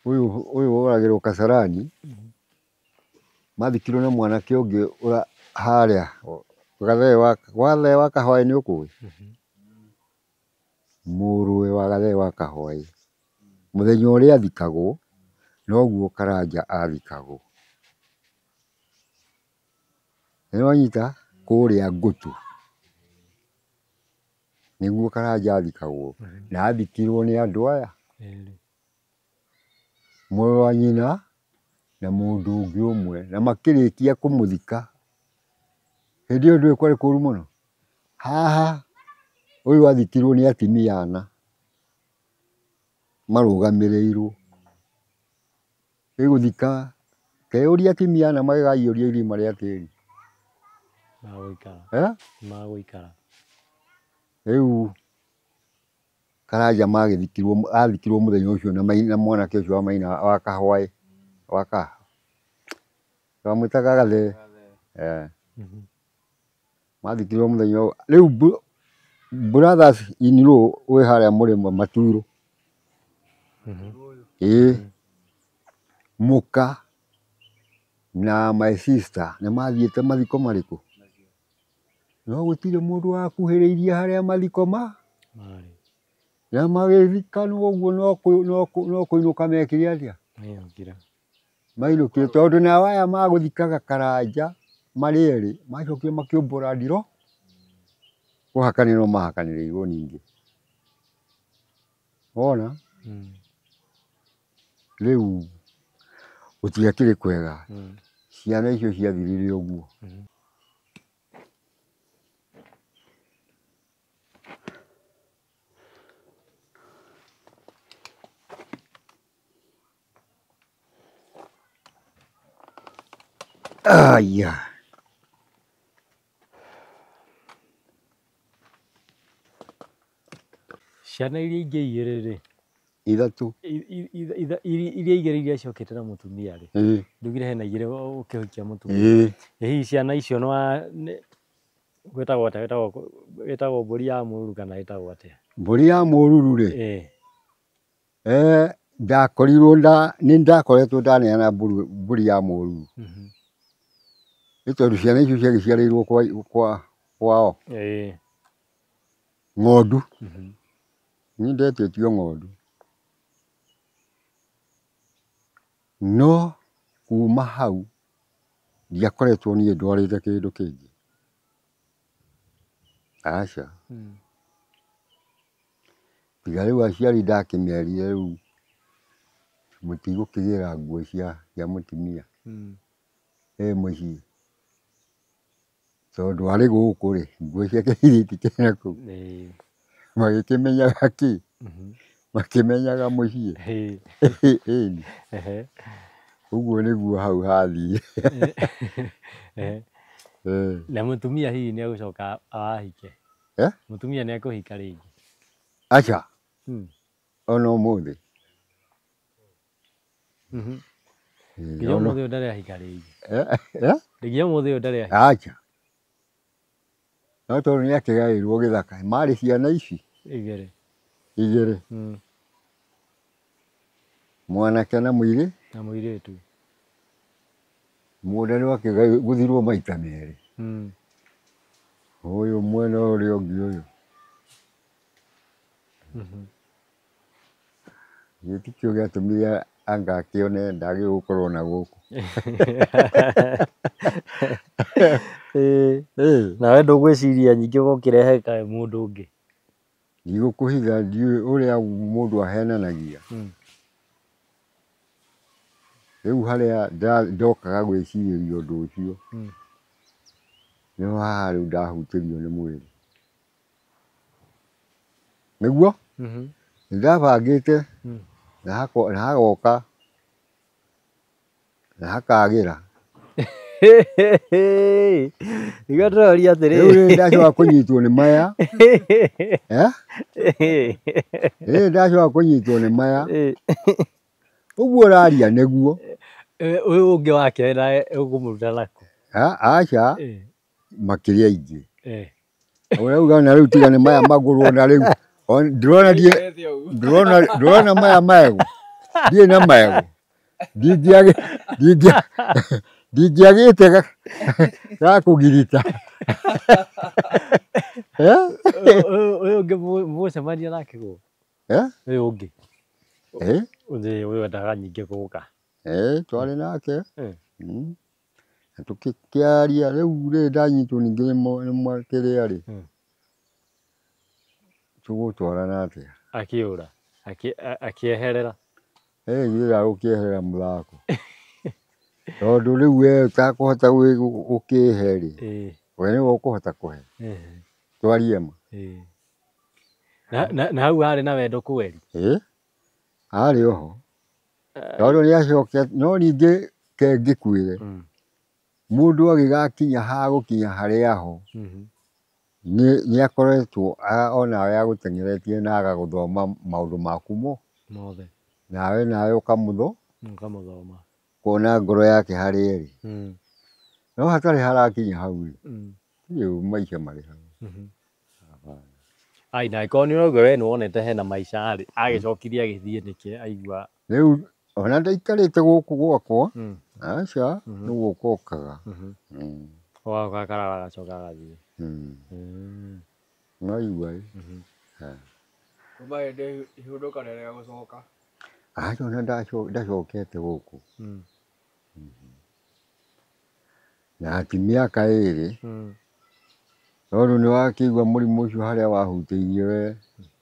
ũyũ woragĩrwo Kasarani, mathikirwo na mwanake ũngĩ harĩa Gathee wa Kahwaĩ nĩ ũkũĩ? Mũrũwe wa Gathee wa Kahwaĩ. Mũthenya ũrĩa athikagwo, noguo Karanja athikagwo. Nĩ wanyita? Kũrĩa Ngũtũ. Nĩguo Karanja athikagwo. Na athikirwo nĩ andũ aya. Mũrũ wa nyina na mũndũ ũngĩ ũmwe. Na makĩrĩkia kũmũthika. Hĩndĩ ĩyo ndũĩ kwarĩ kũru mũno. Haha ũyũ athikirwo nĩ atumia ana marũgamĩrĩirwo. Ĩgũthika keyũria atumia ana magĩkaiyũria irima rĩa tĩri. Magũikara. Magũikara. Rĩu Karanja magĩthikirwo, athikirwo mũthenya ũcio na mwanake ũcio wa Maina wa Kahwaĩ, wa ka wamwĩtaga Gathee. Mathikirwo mũthenya ũyũ. Rĩu brothers in law wĩ harĩa mũrĩmo Maturo. Ĩĩ. Mũka na my sister nĩ mathiĩte mathiko marĩkũ? No gũtirĩ mũndũ wakuhĩrĩirie harĩa mathiko ma marĩ. Na magĩthikanwo ũguo no kũinũka mekire atĩa? Mainũkire. Mainũkire tondũ nao aya magũthikaga Karanja marĩ erĩ macokire makĩũmbũra ndiro kũhakanĩrwo mahakanĩrĩirwo ningĩ. Wona? Rĩu gũtiakĩrĩ kwega. Ciana icio ciathirire ũguo. Aya. Ciana iria ingĩ igĩrĩ rĩ, Ithatũ. Iria igĩrĩ iria ciokĩte na mũtumia rĩ, ndugire hena igĩrĩ ũkĩhikia mũtumia. Hihi ciana icio no gwĩtagwo atĩa? Wĩtagwo mbũri ya mũruru kana ĩtagwo atĩa? Mbũri ya mũruru rĩ, ndakorirwo nĩ ndakoretwo ndaneana mbũri ya mũruru. Nĩ tondũ ciana icio ciagĩciarĩirwo kwao. Ng'ondu. Niĩ ndetĩtio ng'ondu. No kuma hau ndiakoretwo niĩ ndwarĩte kĩndũ kĩngĩ. Aca. Tiga rĩu aciari ndakĩmerire rĩu mũtigũkĩgĩra nguo cia mũtumia ĩ mũciĩ. Tondũ arĩ gũkũ rĩ, nguo ciake itikĩrĩ na kũu. Magĩkĩmenyaga kĩ? Makĩmenyaga mũciĩ. Ĩni. Ũguo nĩguo hau hathire. Na mũtumia hihi nĩ egũcoka ahike? Mũtumia nĩ ekũhika rĩngĩ? Aca. Ona ũmũthĩ. Nginya ũmũthĩ ũyũ ndarĩ ahika rĩngĩ? Nginya ũmũthĩ ũyũ ndarĩ ahika? Aca. No tondũ nĩ akĩgaĩrwo gĩthaka, marĩ ciana ici igĩrĩ. Igĩrĩ. Mwanake na mũirĩ. Na mũirĩtu. Mũgũnda nĩ wakĩgũthirwo maita merĩ. Ũyũ mwena ũrĩa ũngĩ ũyũ. Gĩtikĩo gĩatũmire anga akĩone ndagĩrĩirwo gũkorwo na gũkũ. Nawe ndũgwĩciria nyingĩ ũgũkĩrehe mũndũ ũngĩ? Ndigũkũhitha ndiũĩ ũrĩa mũndũ ahenanagia. Rĩu harĩa ndokaga gwĩcirĩria ũndũ ũcio, nĩho haha rĩu ndahutĩrio nĩ mwĩrĩ. Nĩguo? Nĩndabangĩte na hagoka na hakagĩra. Nĩguo ndĩroria atĩrĩrĩ. Rĩu rĩrĩ ndacoka kũnyitwo nĩ maya. Rĩrĩ ndacoka kũnyitwo nĩ maya. Ũguo ũraria nĩguo. Ũyũ ũngĩ wake nawe ũkũmũruta nakũ? Aca, makĩrĩ aingĩ. Ũrauga na rĩu tiga nĩ maya magũrũ na rĩu ndĩrona maya maegũ. Ndirĩ na maegũ. Ndingĩagĩte ga kũgirita. Ũyũ ũngĩ mũgũcemania nake kũ? Ũyũ ũngĩ. Ũyũ wendaga nyingĩ gũka. Twarĩ nake. Na tũkĩaria rĩu rĩrĩ ndanyitwo ningĩ nĩ kĩrĩa rĩ, tũgũtwarana atĩa? Akĩũra, akĩeherera. Githĩ ndagũkĩeherera mũthako. Tondũ rĩu we ũtakũhota gũkĩhe rĩ, we nĩwe ũkũhota kũhe. Twarie ma. Na hau harĩ na wendo kweri? Harĩ oho. Tondũ nĩ acoke, no ningĩ ke ngĩkwĩre, mũndũ agĩgakinya ha gũkinya harĩa ho, nĩ akoretwo onawe agũteng'eretie na agagũthoma maũndũ maku mothe. Nawe ũkamũthoma. Kuona ngoro yake harĩa ĩrĩ. No hatarĩ harakinya hau rĩ, rĩu maica marĩ hau. Ai, na angĩkorwo nĩ ũrauga we nĩ wonete hena maica rĩ, agĩcokirie agĩthiĩ nĩkĩ aigua? Rĩu ona ndaikarĩte gũkũ gwakwa, aca, nĩ gũka okaga. Ogoka akarara agacoka agathiĩ. Nĩwaigua ĩ? Kuma hĩndĩ ihũndũka rĩrega gũcoka. Aca ona ndacokete gũkũ. Na ti mĩaka ĩrĩ, tondũ nĩ wakĩigua mũrimũ ũcio harĩa wahutĩirie we,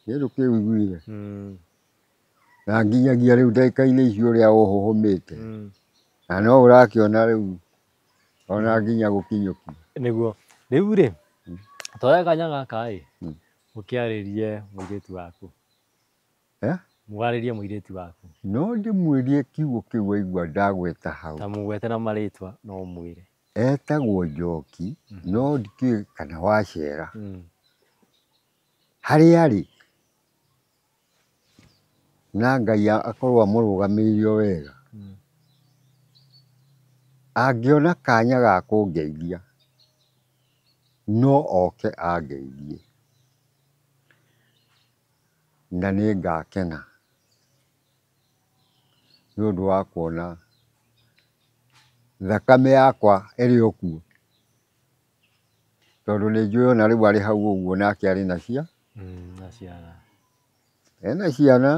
nĩ ndũkĩũiguire. Na nginyagia rĩu ndagĩka-inĩ icio ũrĩa ũhũhũmĩte. Na no ũrakĩona rĩu ona nginya gũkinyũkia. Nĩguo. Rĩu rĩ, toya kanya gaka ĩ, ũkĩarĩrie mũirĩtu waku. Mũgarĩrie mũirĩtu waku. No ndĩmwĩrie kiugo kĩu waigua ndagweta hau. Ta mũgwete na marĩtwa no ũmwĩre. Etagwo Njoki no ndikĩũĩ kana Wacera. Harĩa arĩ na Ngai akorwo amũrũgamĩrĩire o wega. Angĩona kanya ga kũngeithia no oke angeithie na nĩ ngakena nĩ ũndũ wa kuona thakame yakwa ĩrĩ o kuo, tondũ nĩ njũĩ ona rĩu arĩ hau ũguo nake arĩ na cia Na ciana. Ena ciana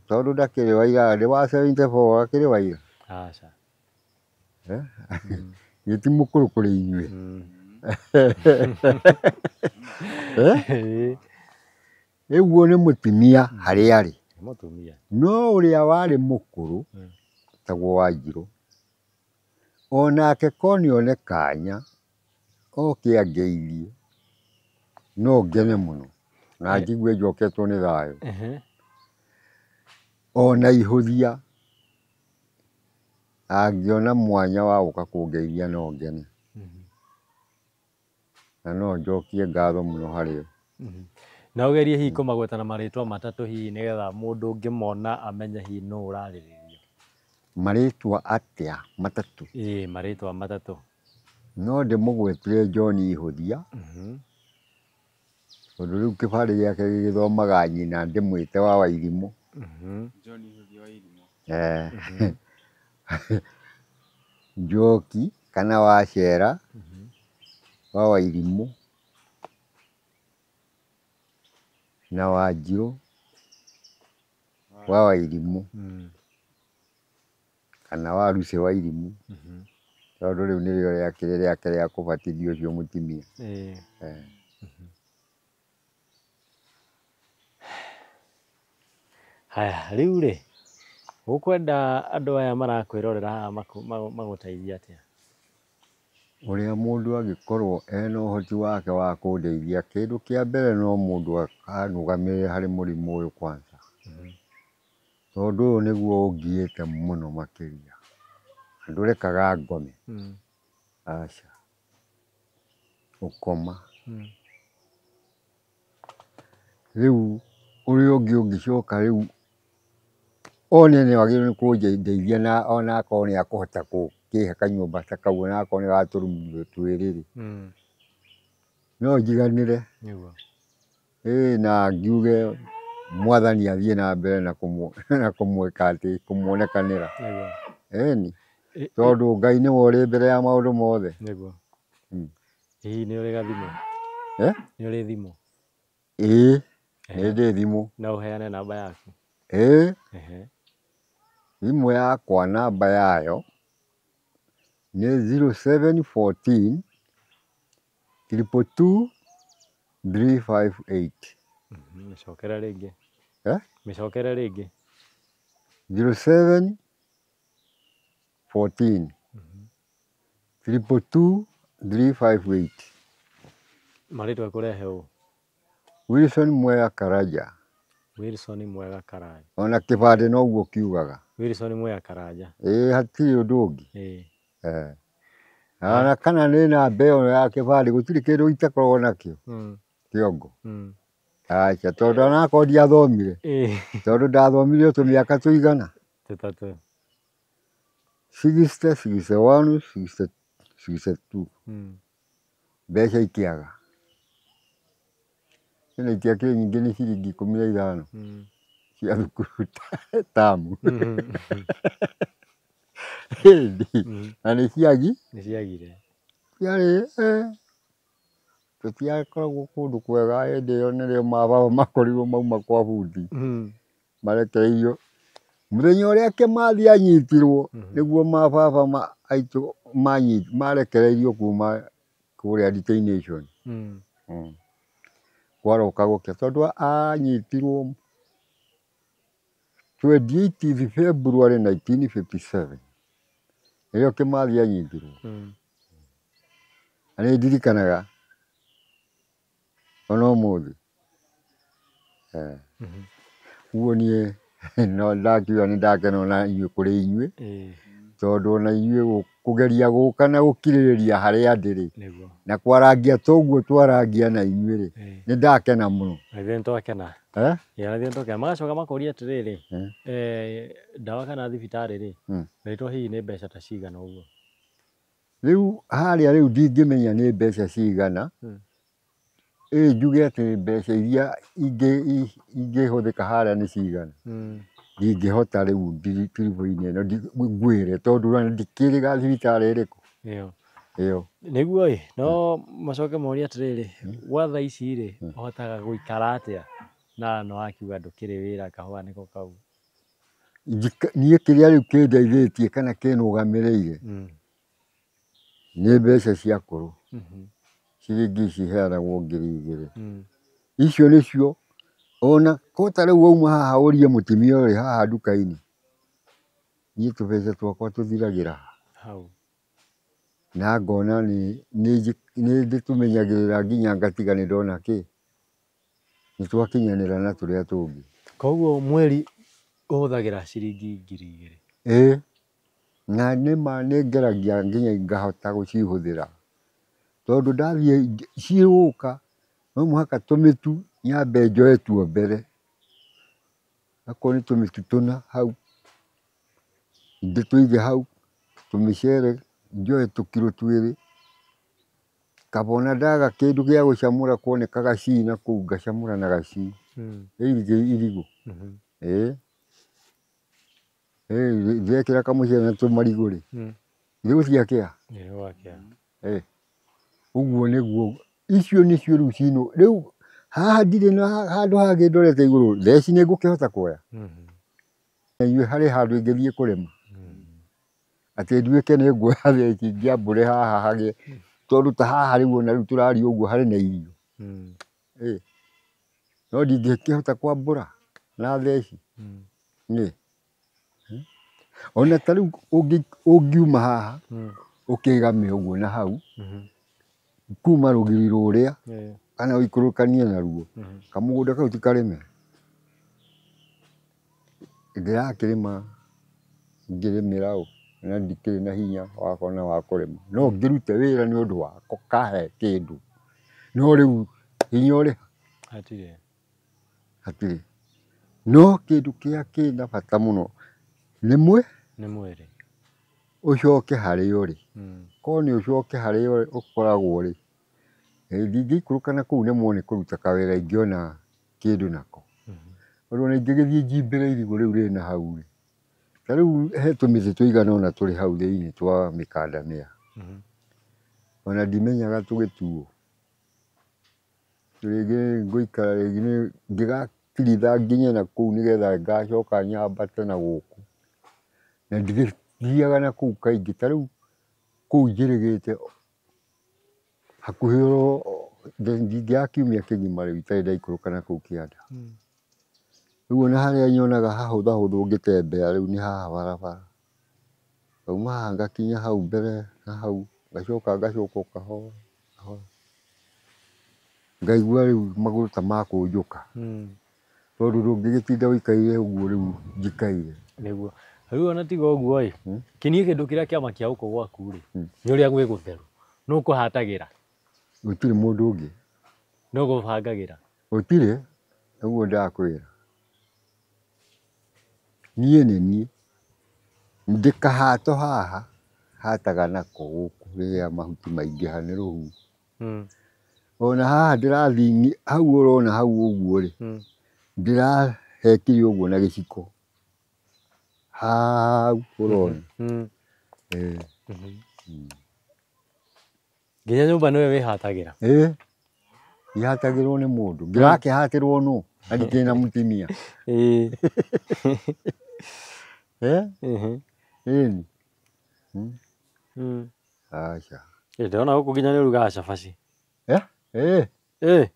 tondũ ndakĩrĩ wa ira, ndĩ wa 74 akĩrĩ wa ira. Aca. Niĩ ti mũkũrũ kũrĩ inyuĩ. Ũguo nĩ mũtumia harĩa arĩ. Nĩ mũtumia. No ũrĩa warĩ mũkũrũ tagwo Wanjirũ, onake ko nĩone kanya oke angeithie no ngene mũno na njigue njoketwo nĩ thayũ. Ona ihũthia angĩona mwanya wa gũka kũngeithia no ngene. Na no njokie ngatho mũno harĩ o. Na ũgerie hihi kũmagweta na marĩtwa matatũ hihi nĩgetha mũndũ ũngĩmona amenye hihi nũ ũrarĩrĩria. Marĩtwa atĩa matatũ? Ĩĩ, marĩtwa matatũ. No ndĩmũgwetire John Ihũthia, tondũ rĩu kĩbandĩ gĩake gĩgĩthomaga nyina ndĩmwĩte wa Wairimũ. John Ihũthia wa Irimũ. Njoki kana Wacera wa Wairimũ na Wanjirũ wa Wairimũ kana wa Lucy wa Irimũ, tondũ rĩu nĩrĩo rĩakĩrĩ rĩake rĩa kũbatithio ũcio mũtumia. Haya, rĩu rĩ, ũkwenda andũ aya marakwĩrorera haha magũteithie atĩa? Ũrĩa mũndũ angĩkorwo ena ũhoti wake wa kũndeithia, kĩndũ kĩa mbere no mũndũ anũgamĩrĩre harĩ mũrimũ ũyũ kwanza. Tondũ ũyũ nĩguo ũngiĩte mũno makĩria. Ndũrekaga ngome. Aca. Ũkoma. Rĩu ũrĩa ũngĩ ũngĩcoka rĩu one nĩ wagĩrĩirwo nĩ kũndeithia na ona akorwo nĩ akũhota gũkĩhe kanyũmba ta kau ona akorwo nĩ ga tũrumu twĩrĩ rĩ, no njiganĩre. Ĩĩ na ngiuge Mwathani athiĩ na mbere na kũmwĩka atĩ kũmuonekanĩra. Ĩni tondũ Ngai nĩwe ũrĩ mbere ya maũndũ mothe. Hihi nĩ ũrĩ gathimũ? Nĩ ũrĩ thimũ? Ĩĩ, nĩ ndĩ thimũ. No ũheane namba yaku? Ĩĩ. Thimũ yakwa namba yayo nĩ 0714 222 358. Mĩcokere rĩngĩ. Mĩcokere rĩngĩ. 07 14 222 358. Marĩtwa kũrehe ũ? Wilson Mwega Karanja. Wilson Mwega Karanja. Ona kĩbandĩ noguo kiugaga. Wilson Mwega Karanja. Ĩĩ, hatirĩ ũndũ ũngĩ. Ona kana nĩ namba ĩyo ya kĩbandĩ gũtirĩ kĩndũ itakoragwo nakĩo kĩongo. Aca, tondũ onakorwo ndiathomire, tondũ ndathomire tũmĩaka tũigana? Tũtatũ. 60, 61, 62. Mbeca ikĩaga. Ĩno itiakĩrĩ nyingĩ nĩ ciringi 15 cia thukuru tamu. Na nĩ ciagi? Nĩ ciagire. Ciarĩ, tũtiakoragwo kũndũ kwega hĩndĩ ĩyo nĩrĩo mababa makorirwo mauma kwa bundi. Marekereirio. Mũthenya ũrĩa Kĩmathi anyitirwo nĩguo mababa aitũ marekereirio kuma kũrĩa detention. Kwaroka gũkĩa tondũ anyitirwo 28 February 1957 nĩrĩo Kĩmathi anyitirwo. Na nĩ ndirikanaga ona ũmũthĩ. Ũguo niĩ no ndakiuga nĩ ndakena ona inyuĩ kũrĩ inyuĩ. Tondũ ona inyuĩ kũgeria gũka na gũkirĩrĩria harĩa ndĩrĩ Nĩguo. na kwarangia toguo twarangia na inyuĩ rĩ nĩ ndakena mũno. Na ithuĩ nĩtwakena. Eh? Ĩĩ ona ithuĩ nĩtwakena. Magacoka makoria atĩrĩrĩ, ndawa kana thibitarĩ rĩ, rĩtwa hihi nĩ mbeca ta cigana ũguo? Rĩu harĩa rĩu ndingĩmenya nĩ mbeca cigana, ĩ njuge atĩ mbeca iria ingĩhũthĩka harĩa nĩ cigana. Ndingĩhota rĩu ndiribũ-inĩ ĩno ngwĩre tondũ ona ndikĩrĩga thibitarĩ ĩrĩkũ Ĩyo. Ĩyo. Nĩguo ĩ, no macoke morie atĩrĩrĩ, gwa thaa ici rĩ, ũhotaga gũikara atĩa na no wakiuga ndũkĩrĩ wĩra kahũa nĩko kau? Niĩ kĩrĩa rĩu kĩndeithĩtie kana kĩnũgamĩrĩire nĩ mbeca cia akũrũ. Ciringi ici iheanagwo 2,000. Icio nĩcio ona ko ta rĩu wauma haha ũrie mũtumia ũrĩ haha nduka-inĩ, niĩ tũbeca twakwa tũthiragĩra hau. Na ngona nĩ ndĩtũmenyagĩrĩra nginya ngatiga nĩ ndona kĩ nĩ twakinyanĩra na tũrĩa tũngĩ. Koguo mweri ũhũthagĩra ciringi 2,000? Ĩĩ, na nĩma nĩ ngeragia nginya ngahota gũcihũthĩra tondũ ndathiĩ cigũka no mũhaka tũmĩtu nyambe njoe tuo mbere, akorwo nĩ tũmĩtu tũna hau ndĩtũige hau, tũmĩcere njoe tũkiro 2, kaba ona ndaga kĩndũ gĩa gũcamũra kuoneka gacii na kũu ngacamũra na gacii. Irigũ. Ĩĩ. Ĩĩ ndekĩra kamũcere na tũmarigũ rĩ, irigũ ciakĩa? Nĩgwakĩa. Ĩĩ. Ũguo nĩguo icio nĩcio rĩu cinũ rĩu haha ndirĩ na handũ hangĩ ndorete igũrũ theci nĩ ngũkĩhota kuoya. Na inyuĩ harĩ handũ ingĩthiĩ kũrĩma atĩ nduĩke nĩ nguoya theci ngĩambũre haha hagĩe tondũ ta haha rĩu ona rĩu tũraria ũguo harĩ na irio. Ĩĩ. No ndingĩkĩhota kwambũra na theci. Nĩ. Ona ta rĩu ũngiuma haha ũkĩgame ũguo na hau kuma rũgiri rũrĩa kana ũikũrũkanie naruo kamũgũnda kau ti karĩme. Ndĩrakĩrĩma ngĩrĩmĩra ũ na ndikĩrĩ na hinya wakwa na wa kũrĩma no ngĩrute wĩra nĩ ũndũ wako kahe kĩndũ no rĩu hinya ũrĩ hatirĩ. Hatirĩ. No kĩndũ kĩrĩa kĩna bata mũno nĩ nĩ mwĩrĩ ũcoke harĩa ũrĩ. Korwo nĩ ũcoke harĩa ũkoragwo rĩ, ndingĩikũrũka na kũu nemwo nĩ kũruta kawĩra ingĩona kĩndũ nako. Tondũ ona ingĩgĩthiĩ njimbĩre irigũ rĩu rĩna hau rĩ, ta rĩu he tũmĩtĩ tũigana ũna tũrĩ hau thĩinĩ twa mĩkandamia. Ona ndimenyaga tũgĩtuo. Rĩngĩ ngũikara rĩngĩ ngĩgatiritha nginye na kũu nĩgetha ngacoka nyambate na gũkũ. Na ndigĩthiaga na kũu kaingĩ ta rĩu kũu njĩrĩgĩte hakuhĩ oro ndingĩaga kiumia kĩgima rĩu itarĩ ndaikũrũka na kũu kĩanda. Rĩu ona harĩa nyonaga hahũthahũthũ ngĩtembea rĩu nĩ haha barabara. Ngauma haha ngakinya hau mbere na hau ngacoka ngacoka o kahora kahora. Ngaigua rĩu magũrũ ta makũnjũka. Tondũ ndũngĩgĩtinda ũikaire ũguo rĩu njikaire. Nĩguo. Rĩu ona tiga ũguo ĩ, kĩniĩ kĩndũ kĩrĩa kĩamakia gũkũ gwaku rĩ, nĩ ũrĩa gwĩ gũtheru. Nũ ũkũhatagĩra? Gũtirĩ mũndũ ũngĩ. Nũ ũgũbangagĩra? Gũtirĩ, ũguo ndakwĩra. Niĩ nĩ niĩ. Ndĩkahato haha, hataga nako gũkũ rĩrĩa mahuti maingĩha nĩ rũhuho. Ona haha ndĩrathiĩ hau ũrona hau ũguo rĩ, ndĩrahekire ũguo na gĩciko. Hau ũrona. Nginya nyũmba nĩwe wĩhatagĩra? Ĩĩ. Ihatagĩrwo nĩ mũndũ. Ngĩrakĩhatĩrwo nũ? Na ndikĩrĩ na mũtumia. Ĩĩ. Ĩni. Aca. Ndĩrona gũkũ nginya nĩ ũrugaga cabaci. Ĩĩ. Ĩĩ.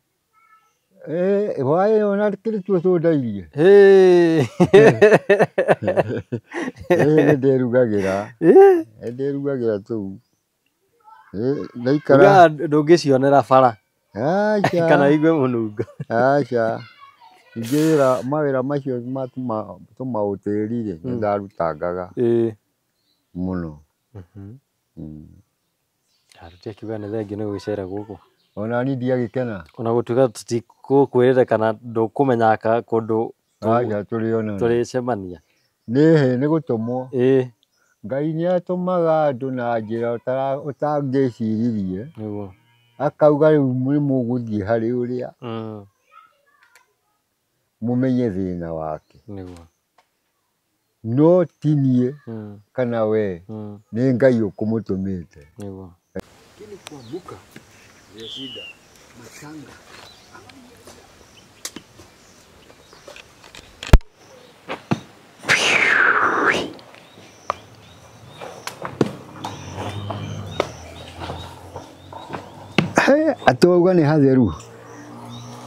Ĩĩ, hwaĩ ona kĩrĩ tuo tũndairie. Ĩĩ. Ĩĩ nĩ ndĩrugagĩra. Nĩ ndĩrugagĩra tũu. Ndaikara. Ndũngĩcionera bara. Aca. Kana igue mũnungo. Aca. Ningĩ wĩra mawĩra macio ma tũmaũtĩri rĩ, nĩ ndarutangaga. Ĩĩ. Mũno. Tũtiakiuga nĩ thengiũ nĩ gũgĩcera gũkũ. Ona niĩ ndiagĩkena. Ona gũtuĩka tũtikũkwĩrĩre kana ndũkũmenya kũndũ Aca tũrĩonana. Tũrĩcemania. Nĩhĩ nĩ gũtũmwo. Ĩĩ. Ngai nĩ atũmaga andũ na njĩra ũtangĩciririe. Nĩguo. Akauga rĩu nĩ mũgũthiĩ harĩ ũrĩa. Mũmenye thĩna wake. Nĩguo. No ti niĩ kana we, nĩ Ngai ũkũmũtũmĩte. Nĩguo. Lakini kuamka ndio shida. Machanga. He, atĩ wauga nĩ hatheru.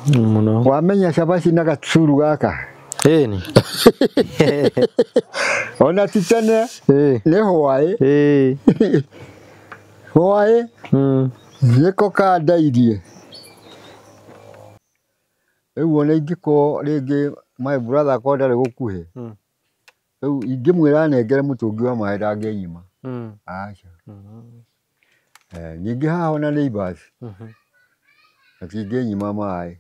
Mũno. Wamenya cabaci na gacuru gaka. Ĩni. Ona ti tene Ĩĩ. nĩ hwaĩ. Ĩĩ. Hwaĩ nĩko kandairie. Rĩu ona ingĩkorwo rĩngĩ my brother akorwo ndarĩ gũkuhĩ, rĩu ingĩmwĩra anengere mũtũngi wa maĩ ndangĩnyima. Aca. Ningĩ haha ona neighbours matingĩnyima maĩ.